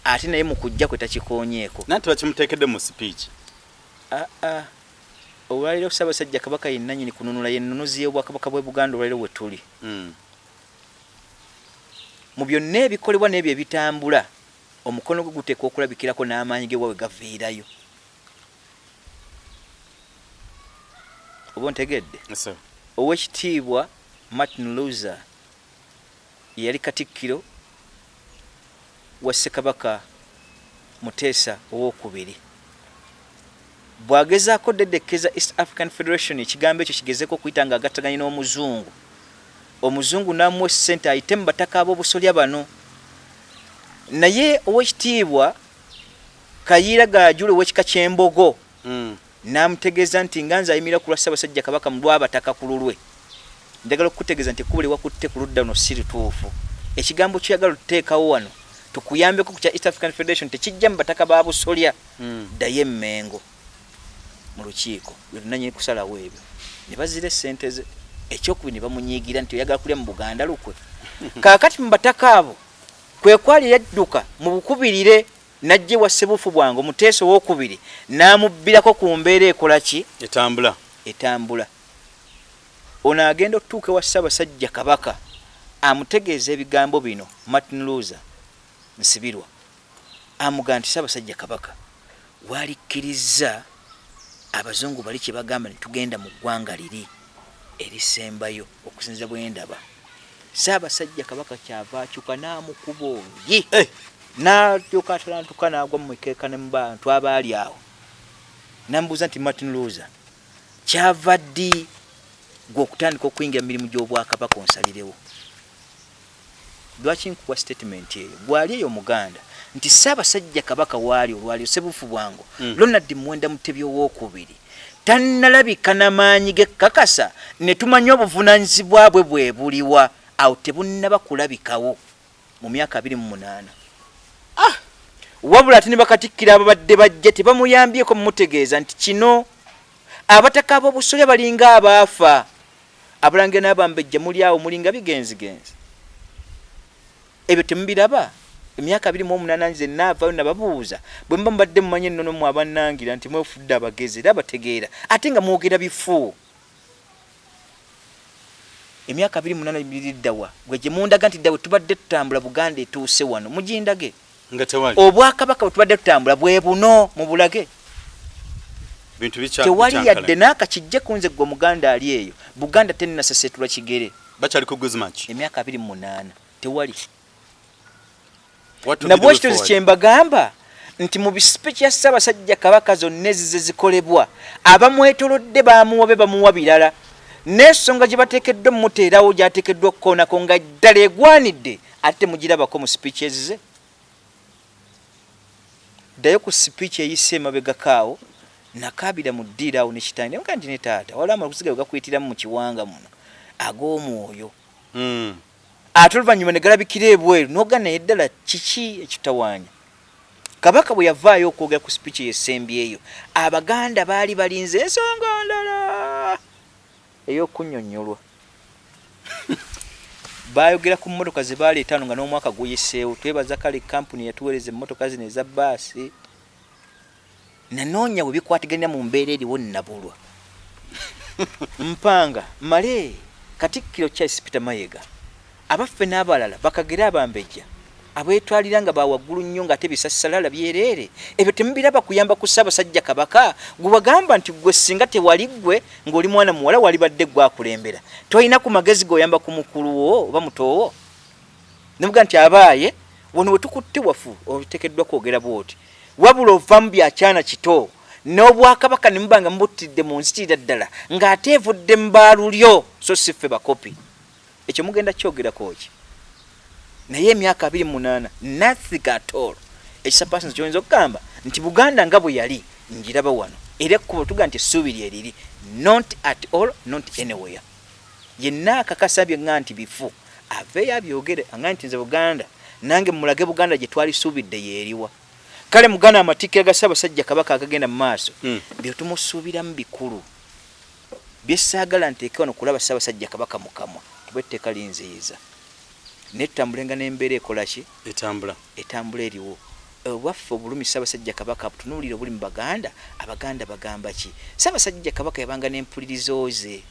B: ate naye mu kujja kwe takikonyeeko.
A: Nanti bakimuteekedde mu speech.
B: Aa, olwaleero Ssaabasajja Kabaka ye nnannyini kununula, ye nnunuzi y'Obwakabaka bw'e Buganda olwaleero we tuli. Mu byonna ebikolebwa n'ebyo ebitambula, omukono gwe guteekwa okulabikirako n'amaanyi ge wa we gaviirayo. Oba ontegedde? Owekitiibwa Martin Luther ye yali Katikkiro wa Ssekabaka Muteesa Owookubiri. Bw'agezaako odedekkeza East African Federation, ekigambo ekyo kigezeeko okuyita ng'agattaganye n'Omuzungu, Omuzungu n'amuwa essente ayite mu bataka ab'obusolya bano. Naye Owekitiibwa Kayiira Gaajule ow'ekika ky'Embogo n'amutegeeza nti nga nze ayimirira ku lwa Ssaabasajja Kabaka mu lw'abataka ku lulwe, njagala okukutegeeza nti ekkubo lye wakutte ku ludda luno si lituufu. Ekigambo ky'oyagala otuteekawo wano tukuyambeko ku kya East African Federation tekijja mu bataka ba busolya. Ddayo e Mmengo mu lukiiko lwe lunannyini kusalawo ebyo. Ne bazira essente ze. Ekyokubiri ne bamunyiigira nti oyagala kulya mu Buganda lukwe. Kaakati mu bataka abo kwe kwali eyadduka mu bukubirire n'ajja ewa Ssebuufu Bwango Muteesa Owookubiri n'amubbirako ku mbeera ekola ki?
A: Etambula.
B: Etambula. Ono agenda okutuuka ewa Ssaabasajja Kabaka amutegeeza ebigambo bino, Martin Luther Nsibirwa amugamba nti Ssaabasajja Kabaka walikkirizza Abazungu bali kye bagamba ne tugenda mu ggwanga liri erisembayo okusinziira bwe ndaba. Ssaabasajja Kabaka kyava akyuka n'amukuba oluyi n'alyoka atalantuka n'agwa mu mikeeka ne mu bantu abaali awo n'amubuuza nti Martin Luther kyava ddi gwe okutandika okuyingira mu mirimu gy'Obwakabaka onsalirewo? Lwaki nkuwa statement eyo? Gwali eyo Omuganda nti Ssaabasajja Kabaka waali olwaliro Ssebuufu Bwango Ronald Muwenda Mutebi Owookubiri tannalabika na maanyi ge kakasa ne tumanya obuvunaanyizibwa bwe bwe buliwa, awo tebunnaba kulabikawo mu myaka 28. Wabula ate ne bakatikkiro ababadde bajja tebamuyambyeko mumutegeeza nti kino abataka ab'obusolya balinga abaafa, abalangira n'abambejja muli awo mulinga bigenzigenzi, ebyo temubiraba. Emyaka 28 nze naavayo nababuuza bwe muba mubadde mumanyi ennono mmwe abannangira nti mwefudde abagezi era abategeera ate nga mwogera bifu. Emyaka 28 biriddawa gwe gye mundaga nti dda bwe tubadde tutambula Buganda etuuse wano, mugindage.
A: Nga tewali.
B: Obwakabaka bwe tubadde tutambula bwe buno mubulage.
A: Bintu
B: Tewali yadde n'akakijje ku nze gwe Omuganda ali eyo. Buganda tennaseseetulwa kigere.
A: Bakyali ku Guzmach.
B: Emyaka 28 tewali. Nabwekityo kye mbagamba. Nti mu speech ya Ssaabasajja Kabaka zonna ezize zikolebwa, abamwetolodde bamuwa be bamuwa birala, n'ensonga gye bateekeddwa mumuteerawo, gy'ateekeddwa okukoonako nga ddala egwanidde, ate temugirabako mu speech ezize. Ddayo ku speech eyise emabegako awo, nakaabira mu ddiiro awo ne kitange, nga nti ne taata, waliwo amakusiga we gakuyitiramu mu kiwanga muno ag'omwoyo, ate oluvannyuma ne galabikira ebweru, n'oga naye ddala kiki ekitawaanya? Kabaka bwe yavaayo okwogera ku speech yesembyeyo, Abaganda baali balinze ensonga ndala ey'okunnyonnyolwa. Bayogera ku mmotoka ze baleeta ano nga n'omwaka guyiseewo. Twebaza kale kampuni yatuweereza emmotoka zino eza baasi. Nanoonya bwe bikwataganira mu mbeera eriwo, nabulwa mpanga male. Katikkiro Charles Peter Mayiga, abaffe n'abalala bakagere, abambejja abetwalira nga bawaggulu nnyo, ng'ate bisassalala byereere, ebyo temubiraba kuyamba ku Ssaabasajja Kabaka? Gwe wagamba nti gwe singa tewali ggwe ng'oli mwana muwala, walibadde gwe akulembera. Tolina ku magezi g'oyamba ku mukulu wo oba mutoowo, nemuga nti abaaye wano we tukutte wafu, oteekeddwa kwogera bwoti, wabula ovaamu byakyana kito n'obwakabaka ne muba nga mubuttidde mu nzitirira ddala ng'ate evudde mu baalulyo, so si ffe bakopi. Ekyo mugenda kyogerako ki? Naye emyaka 28, nothing at all ekisapasinzi kyoyinza okugamba nti Buganda nga bwe yali njiraba wano, era ekkubo tuga nti essuubi lyeriri, not at all, not anywhere. Yenna akakasa byenga nti bifu, aveeyo abyogere, anga nti nze Buganda nange mulage Buganda gye twalisuubidde yeeriwa. Kale mugana amatikkira ga Ssaabasajja Kabaka agagenda mu maaso, byetumusuubiramu bikulu byesaagala nteeke wano kulaba Ssaabasajja Kabaka mu kamwa, kuba etteeka linziyiza, naye tutambulenga n'embeera ekola ki?
A: Etambula.
B: Etambula eriwo. Obwaffe obulumi Ssaabasajja Kabaka butunuulire obuli mu Baganda. Abaganda bagamba ki? Ssaabasajja Kabaka yabanga n'empulirizo ze.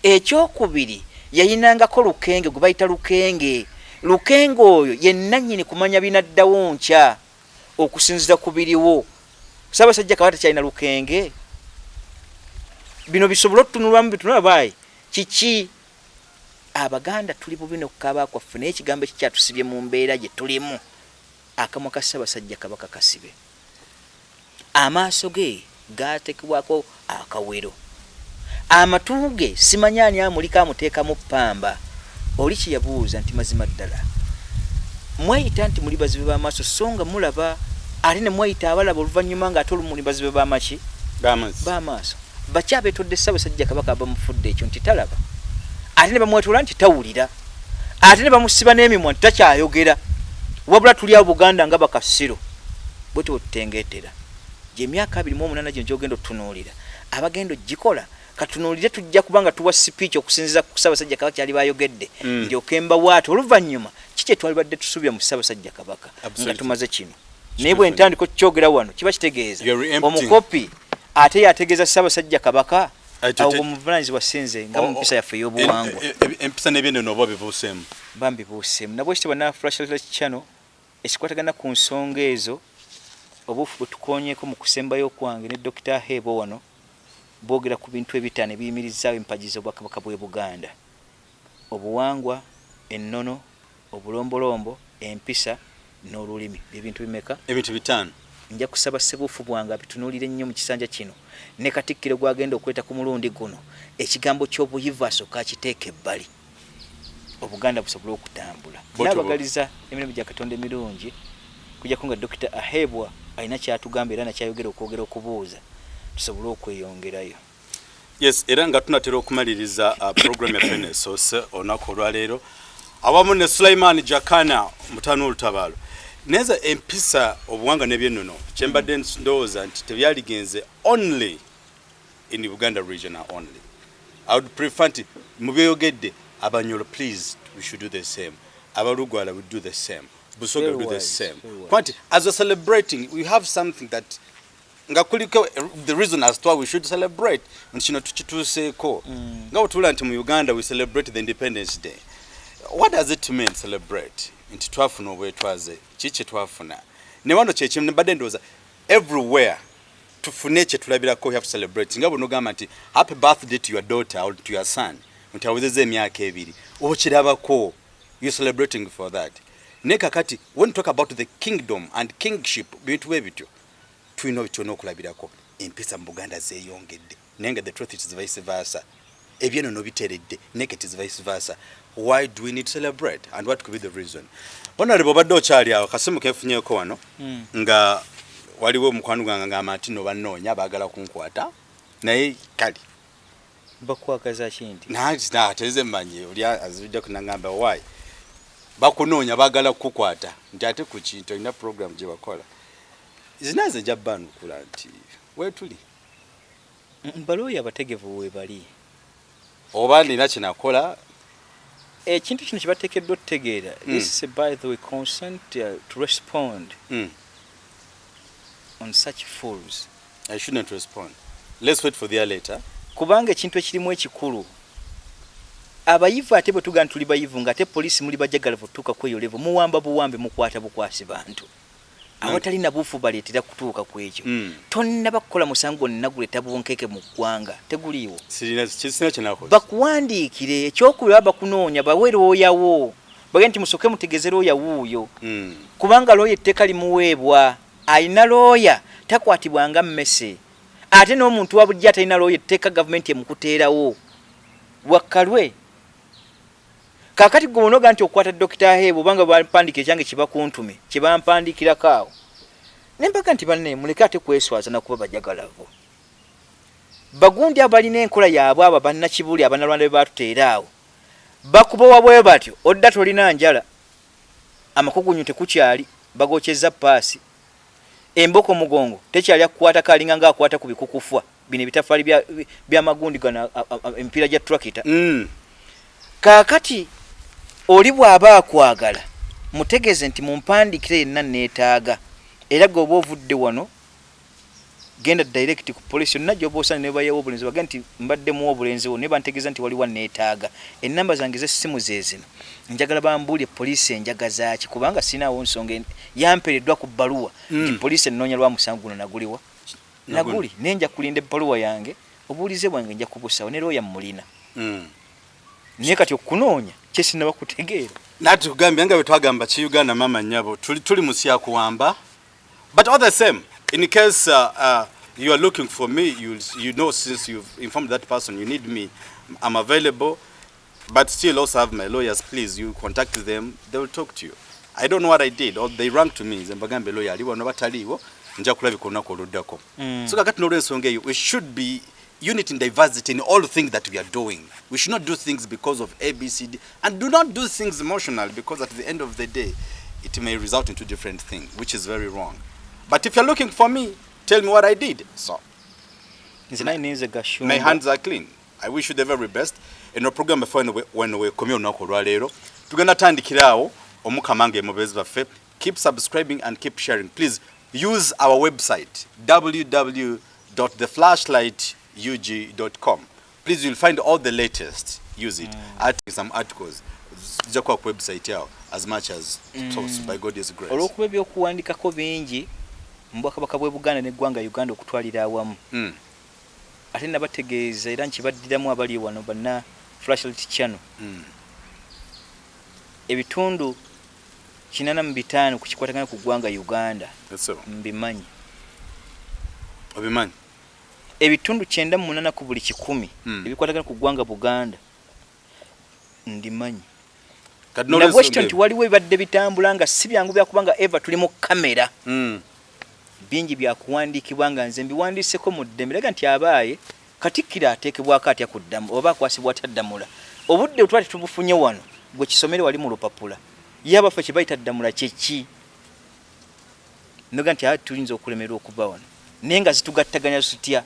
B: Ekyokubiri, yayinangako Lukenge gwe bayita Lukenge. Lukenge oyo yenannyini kumanya binaddawo nkya okusinziira ku biriwo. Ssaabasajja Kabaka takyalina Lukenge. Bino bisobole otutunulwamu, bitunula baayi kiki. Abaganda tuli bubi n'okukaaba kwaffe, naye ekigambo ekikyatusibye mu mbeera gye tulimu, akamwa ka Ssaabasajja Kabaka kasibe, amaaso ge gatekebwako akawero, amatu ge simanyi ani amuliko amuteekamu ppamba. Oli kyeyabuuza nti mazima ddala mweyita nti muli bazibe b'amaaso, so nga mulaba, ate ne mweyita abalaba oluvannyuma ng'ate olumu muli bazibe b'amaki? B'amaaso. Baki abeetodde Ssaabasajja Kabaka bamufudde ekyo nti talaba, ate ne bamwetoola nti tawulira, ate ne bamusiba n'emimwa nti takyayogera? Wabula tuli awo Buganda nga bakasiro bwe tuba tutengeetera gyemyaka 28 gino gyogenda otutunuulira abagenda ogikola. Katunuulire, tujja kuba nga tuwa speech okusinziza ku Ssaabasajja Kabaka kyali bayogedde, ndyoke mbawaate oluvannyuma ki kye twalibadde tusuubira mu Ssaabasajja Kabaka nga tumaze kino. Naye bwe ntandika okukyogera wano, kiba kitegeeza omukopi ate yategeeza Ssaabasajja Kabaka. Awo omuvunanyizibwa sinze nga mu mpisa yaffe ey'obuwangwa.
A: Empisa n'ebyennono oba bibuuseemu.
B: Mba mbibuuseemu. Nabwekitibwa na Flashlight Channel ekikwatagana ku nsonga ezo, obuufu bwe tukoonyeeko mu kusembayo kwange ne Dr. Hebo wano, boogera ku bintu ebitaano ebiyimirizaawo empagi z'Obwakabaka bw'e Buganda: obuwangwa, ennono, obulombolombo, empisa n'olulimi. Bye bintu bimeka?
A: Ebintu bitaano.
B: Nja kusaba ssebuufu bwange abitunuulire nnyo mu kisanja kino ne Katikkiro gw'agenda okuleeta ku mulundi guno, ekigambo ky'obuyivu asooke akiteeke ebbali, Obuganda busobole okutambula. Naabagaliza emirimu gya Katonda emirungi, kujjako nga Dokita Aheebwa alina kyatugamba era nakyayogera okwogera okubuuza tusobole okweyongerayo.
A: Yes, era nga tunatera okumaliriza program yaffe nesoose olunaku olwaleero awamu ne Sulaiman Jakana mutano olutabaalo neza empisa, obuwanga n'ebyennono, kyembadde ndowooza nti tebyaligenze only in Buganda region only. I would prefer nti mubyoyogedde, Abanyolo, please, we should do the same, Abalugwala would do the same, Busoga would do the same. Kwanti as we're celebrating, we have something that nga kuliko the reason as to why we should celebrate nti kino tukituuseeko. Nga bwetuwulira nti mu Uganda we celebrate the Independence Day, what does it mean, celebrate nti twafuna obwetwaze? Ki kye twafuna? Ne wano kyekimu, mbadde ndowooza everywhere tufune kyetulabirako, we have to celebrate. Nga bwonogamba nti happy birthday to your daughter or to your son, nti awezezza emyaka 2, okirabako, you celebrating for that. Naye kakati when you talk about the kingdom and kingship, bintu bwe bityo tulina kyona okulabirako. Empisa mu Buganda zeeyongedde, naye nga the truth is vice versa. Ebyenono biteredde, naye it is vice versa. Why do we need to celebrate and what could be the reason? Honorable, obadde okyali awo, kasimu kefunyeeko wano nga waliwo omukwano gwange ngamba nti no bannoonya, baagala kunkwata, naye kale.
B: Bakwagaza ki nti?
A: Nateze mmanyi oli azijja kunagamba, "Why bakunoonya, baagala kukukwata?" Nti ate ku kintu olina program gye bakola zinaze, nja banukula nti weetuli.
B: Balooya abategevu weebali.
A: Oba nina kyenakola.
B: Ekintu kino kyebateekeddwa okutegeera, this is, by the way, consent to respond on such fools.
A: I shouldn't respond. Let's wait for their letter.
B: Kubanga ekintu ekirimu ekikulu, abayivu, ate bwe tugamba tuli bayivu, nga ate poliisi muli bajagalavu tutuuka ku eyo level, muwamba buwambe, mukwata bukwasi bantu awatali nabuufu baleetera kutuuka ku ekyo. Tonnaba kukola musango gwonna guleeta bunkeeke mu ggwanga, teguliiwo.
A: Sirina, sirina kyenakoze.
B: Bakuwandiikire. Ekyokubiri, baba bakunoonya, bawe looyawo, bagende nti musooke mutegeeze looya wuuyo, kubanga looya etteeka limuweebwa. Alina looya takwatibwanga mmese, ate n'omuntu wa bulijjo atalina looya, etteeka gavumenti emukuteerawo wakkalwe. Kaakati gwe onoga nti okwata Dokita Heebo, obanga bampandikira ekyange kibakuntume kyebampandikirako awo, nembaga nti banne muleke ate kweswaza nakuba bajagalavu bagundi abo balina enkola yaabwe. Abo bannakibuli, abannalwanda be batuteera awo, bakubowa bwe batyo, odda tolina njala, amakugunyu tekukyali, bagokyeza paasi, emboko mugongo tekyali akukwatako, alinga nga akwata ku bikukufwa bino ebitafaali byamagundi gano, emipiira gya trakita. Kaakati oli bw'aba akwagala, mutegeeze nti mumpandikire yenna neetaaga, era gwe oba ovudde wano, genda direct ku poliisi yonna gyoba osanga, ne bayewo obulenzi, bagende nti mbadde muwa obulenzi wo, naye bantegeeza nti waliwo neetaaga, ennamba zange z'essimu ze zino, njagala bambuulye poliisi enjagazaaki, kubanga sinaawo nsonga yampeereddwa ku bbaluwa nti poliisi ennoonya lwa musango guno naguliwa naguli, naye nja kulinda ebbaluwa yange, obuwulize bwange nja kubusawo ne looya mmulina. Naye kati okunoonya kyesinaba kutegeera.
A: Nati kugambye nga bwe twagamba ki Uganda mama nnyabo, tuli mu syakuwamba. But all the same, in case you are looking for me, you know, since you've informed that person you need me, I'm available, but still also have my lawyers. Please, you contact them, they will talk to you. I don't know what I did, or they rang to me, nze mbagambe lawyer ali wano, bataliiwo, nja kulabika olunaku oluddako. So kakati n'olwensonga eyo, we should be unity in diversity in all things that we are doing. We should not do things because of ABCD, and do not do things emotionally, because at the end of the day it may result into different things, which is very wrong. But if you're looking for me, tell me what I did. So
B: nze naye ninze Gashumba.
A: My hands are clean. I wish you the very best. Eno program efe weno wekomye olunaku olwaleero, tugenda tandikira awo. Omukama nga emubeezi baffe. Keep subscribing and keep sharing. Please use our website, www.theflashlightug.com. Please, you'll find all the latest. Use it. Add some articles zijja kuba ku website yawo as much as so, by God's grace.
B: Olw'okuba ebyokuwandikako bingi mu bwakabaka bw'e Buganda n'eggwanga Uganda okutwalira awamu, ate nabategeeza era nkibaddiramu abali wano banna Flashlight Channel, ebitundu 85 ku kikwatagana ku ggwanga Uganda
A: Yes, sir.
B: mbimanyi.
A: Obimanyi.
B: Ebitundu 98 ku buli 100 ebikwatagana ku ggwanga Buganda ndimanyi.
A: Kati
B: nabwe kityo
A: n'olwensonga
B: nti waliwo ebibadde bitambula nga si byangu byakubanga eva tuli mu kamera, bingi byakuwandiikibwa nga nze mbiwandiiseko mu ddembe laga nti abaaye katikkiro ateekebwako atya ku ddamu oba akwasibwa atya ddamula, obudde bwe tuba tetubufunye wano, gwe kisomere wali mu lupapula, ye abaffe kye bayita ddamula kyeki, noga nti aa tuyinza okulemerwa okuva wano, naye nga zitugattaganya zitya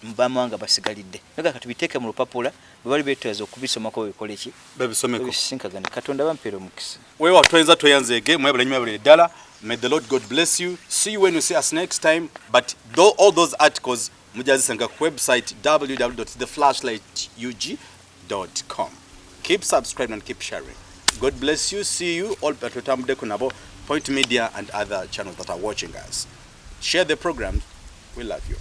B: mu bamawanga basigalidde, noga katubiteeke mu lupapula, bwe bali beetaaza okubisomako babikole ki?
A: Babisomeko.
B: Babisinkagane. Katonda bampeera omukisa.
A: Weewa tweyanza, tweyanzeege, mwebale nnyo, mwebale ddala. May the Lord God bless you. See you when you see us next time. But though, all those articles mujazisanga ku website www.theflashlightug.com. Keep subscribing and keep sharing. God bless you. See you all. Tutambuddeko nabo Point Media and other channels that are watching us. Share the program. We love you.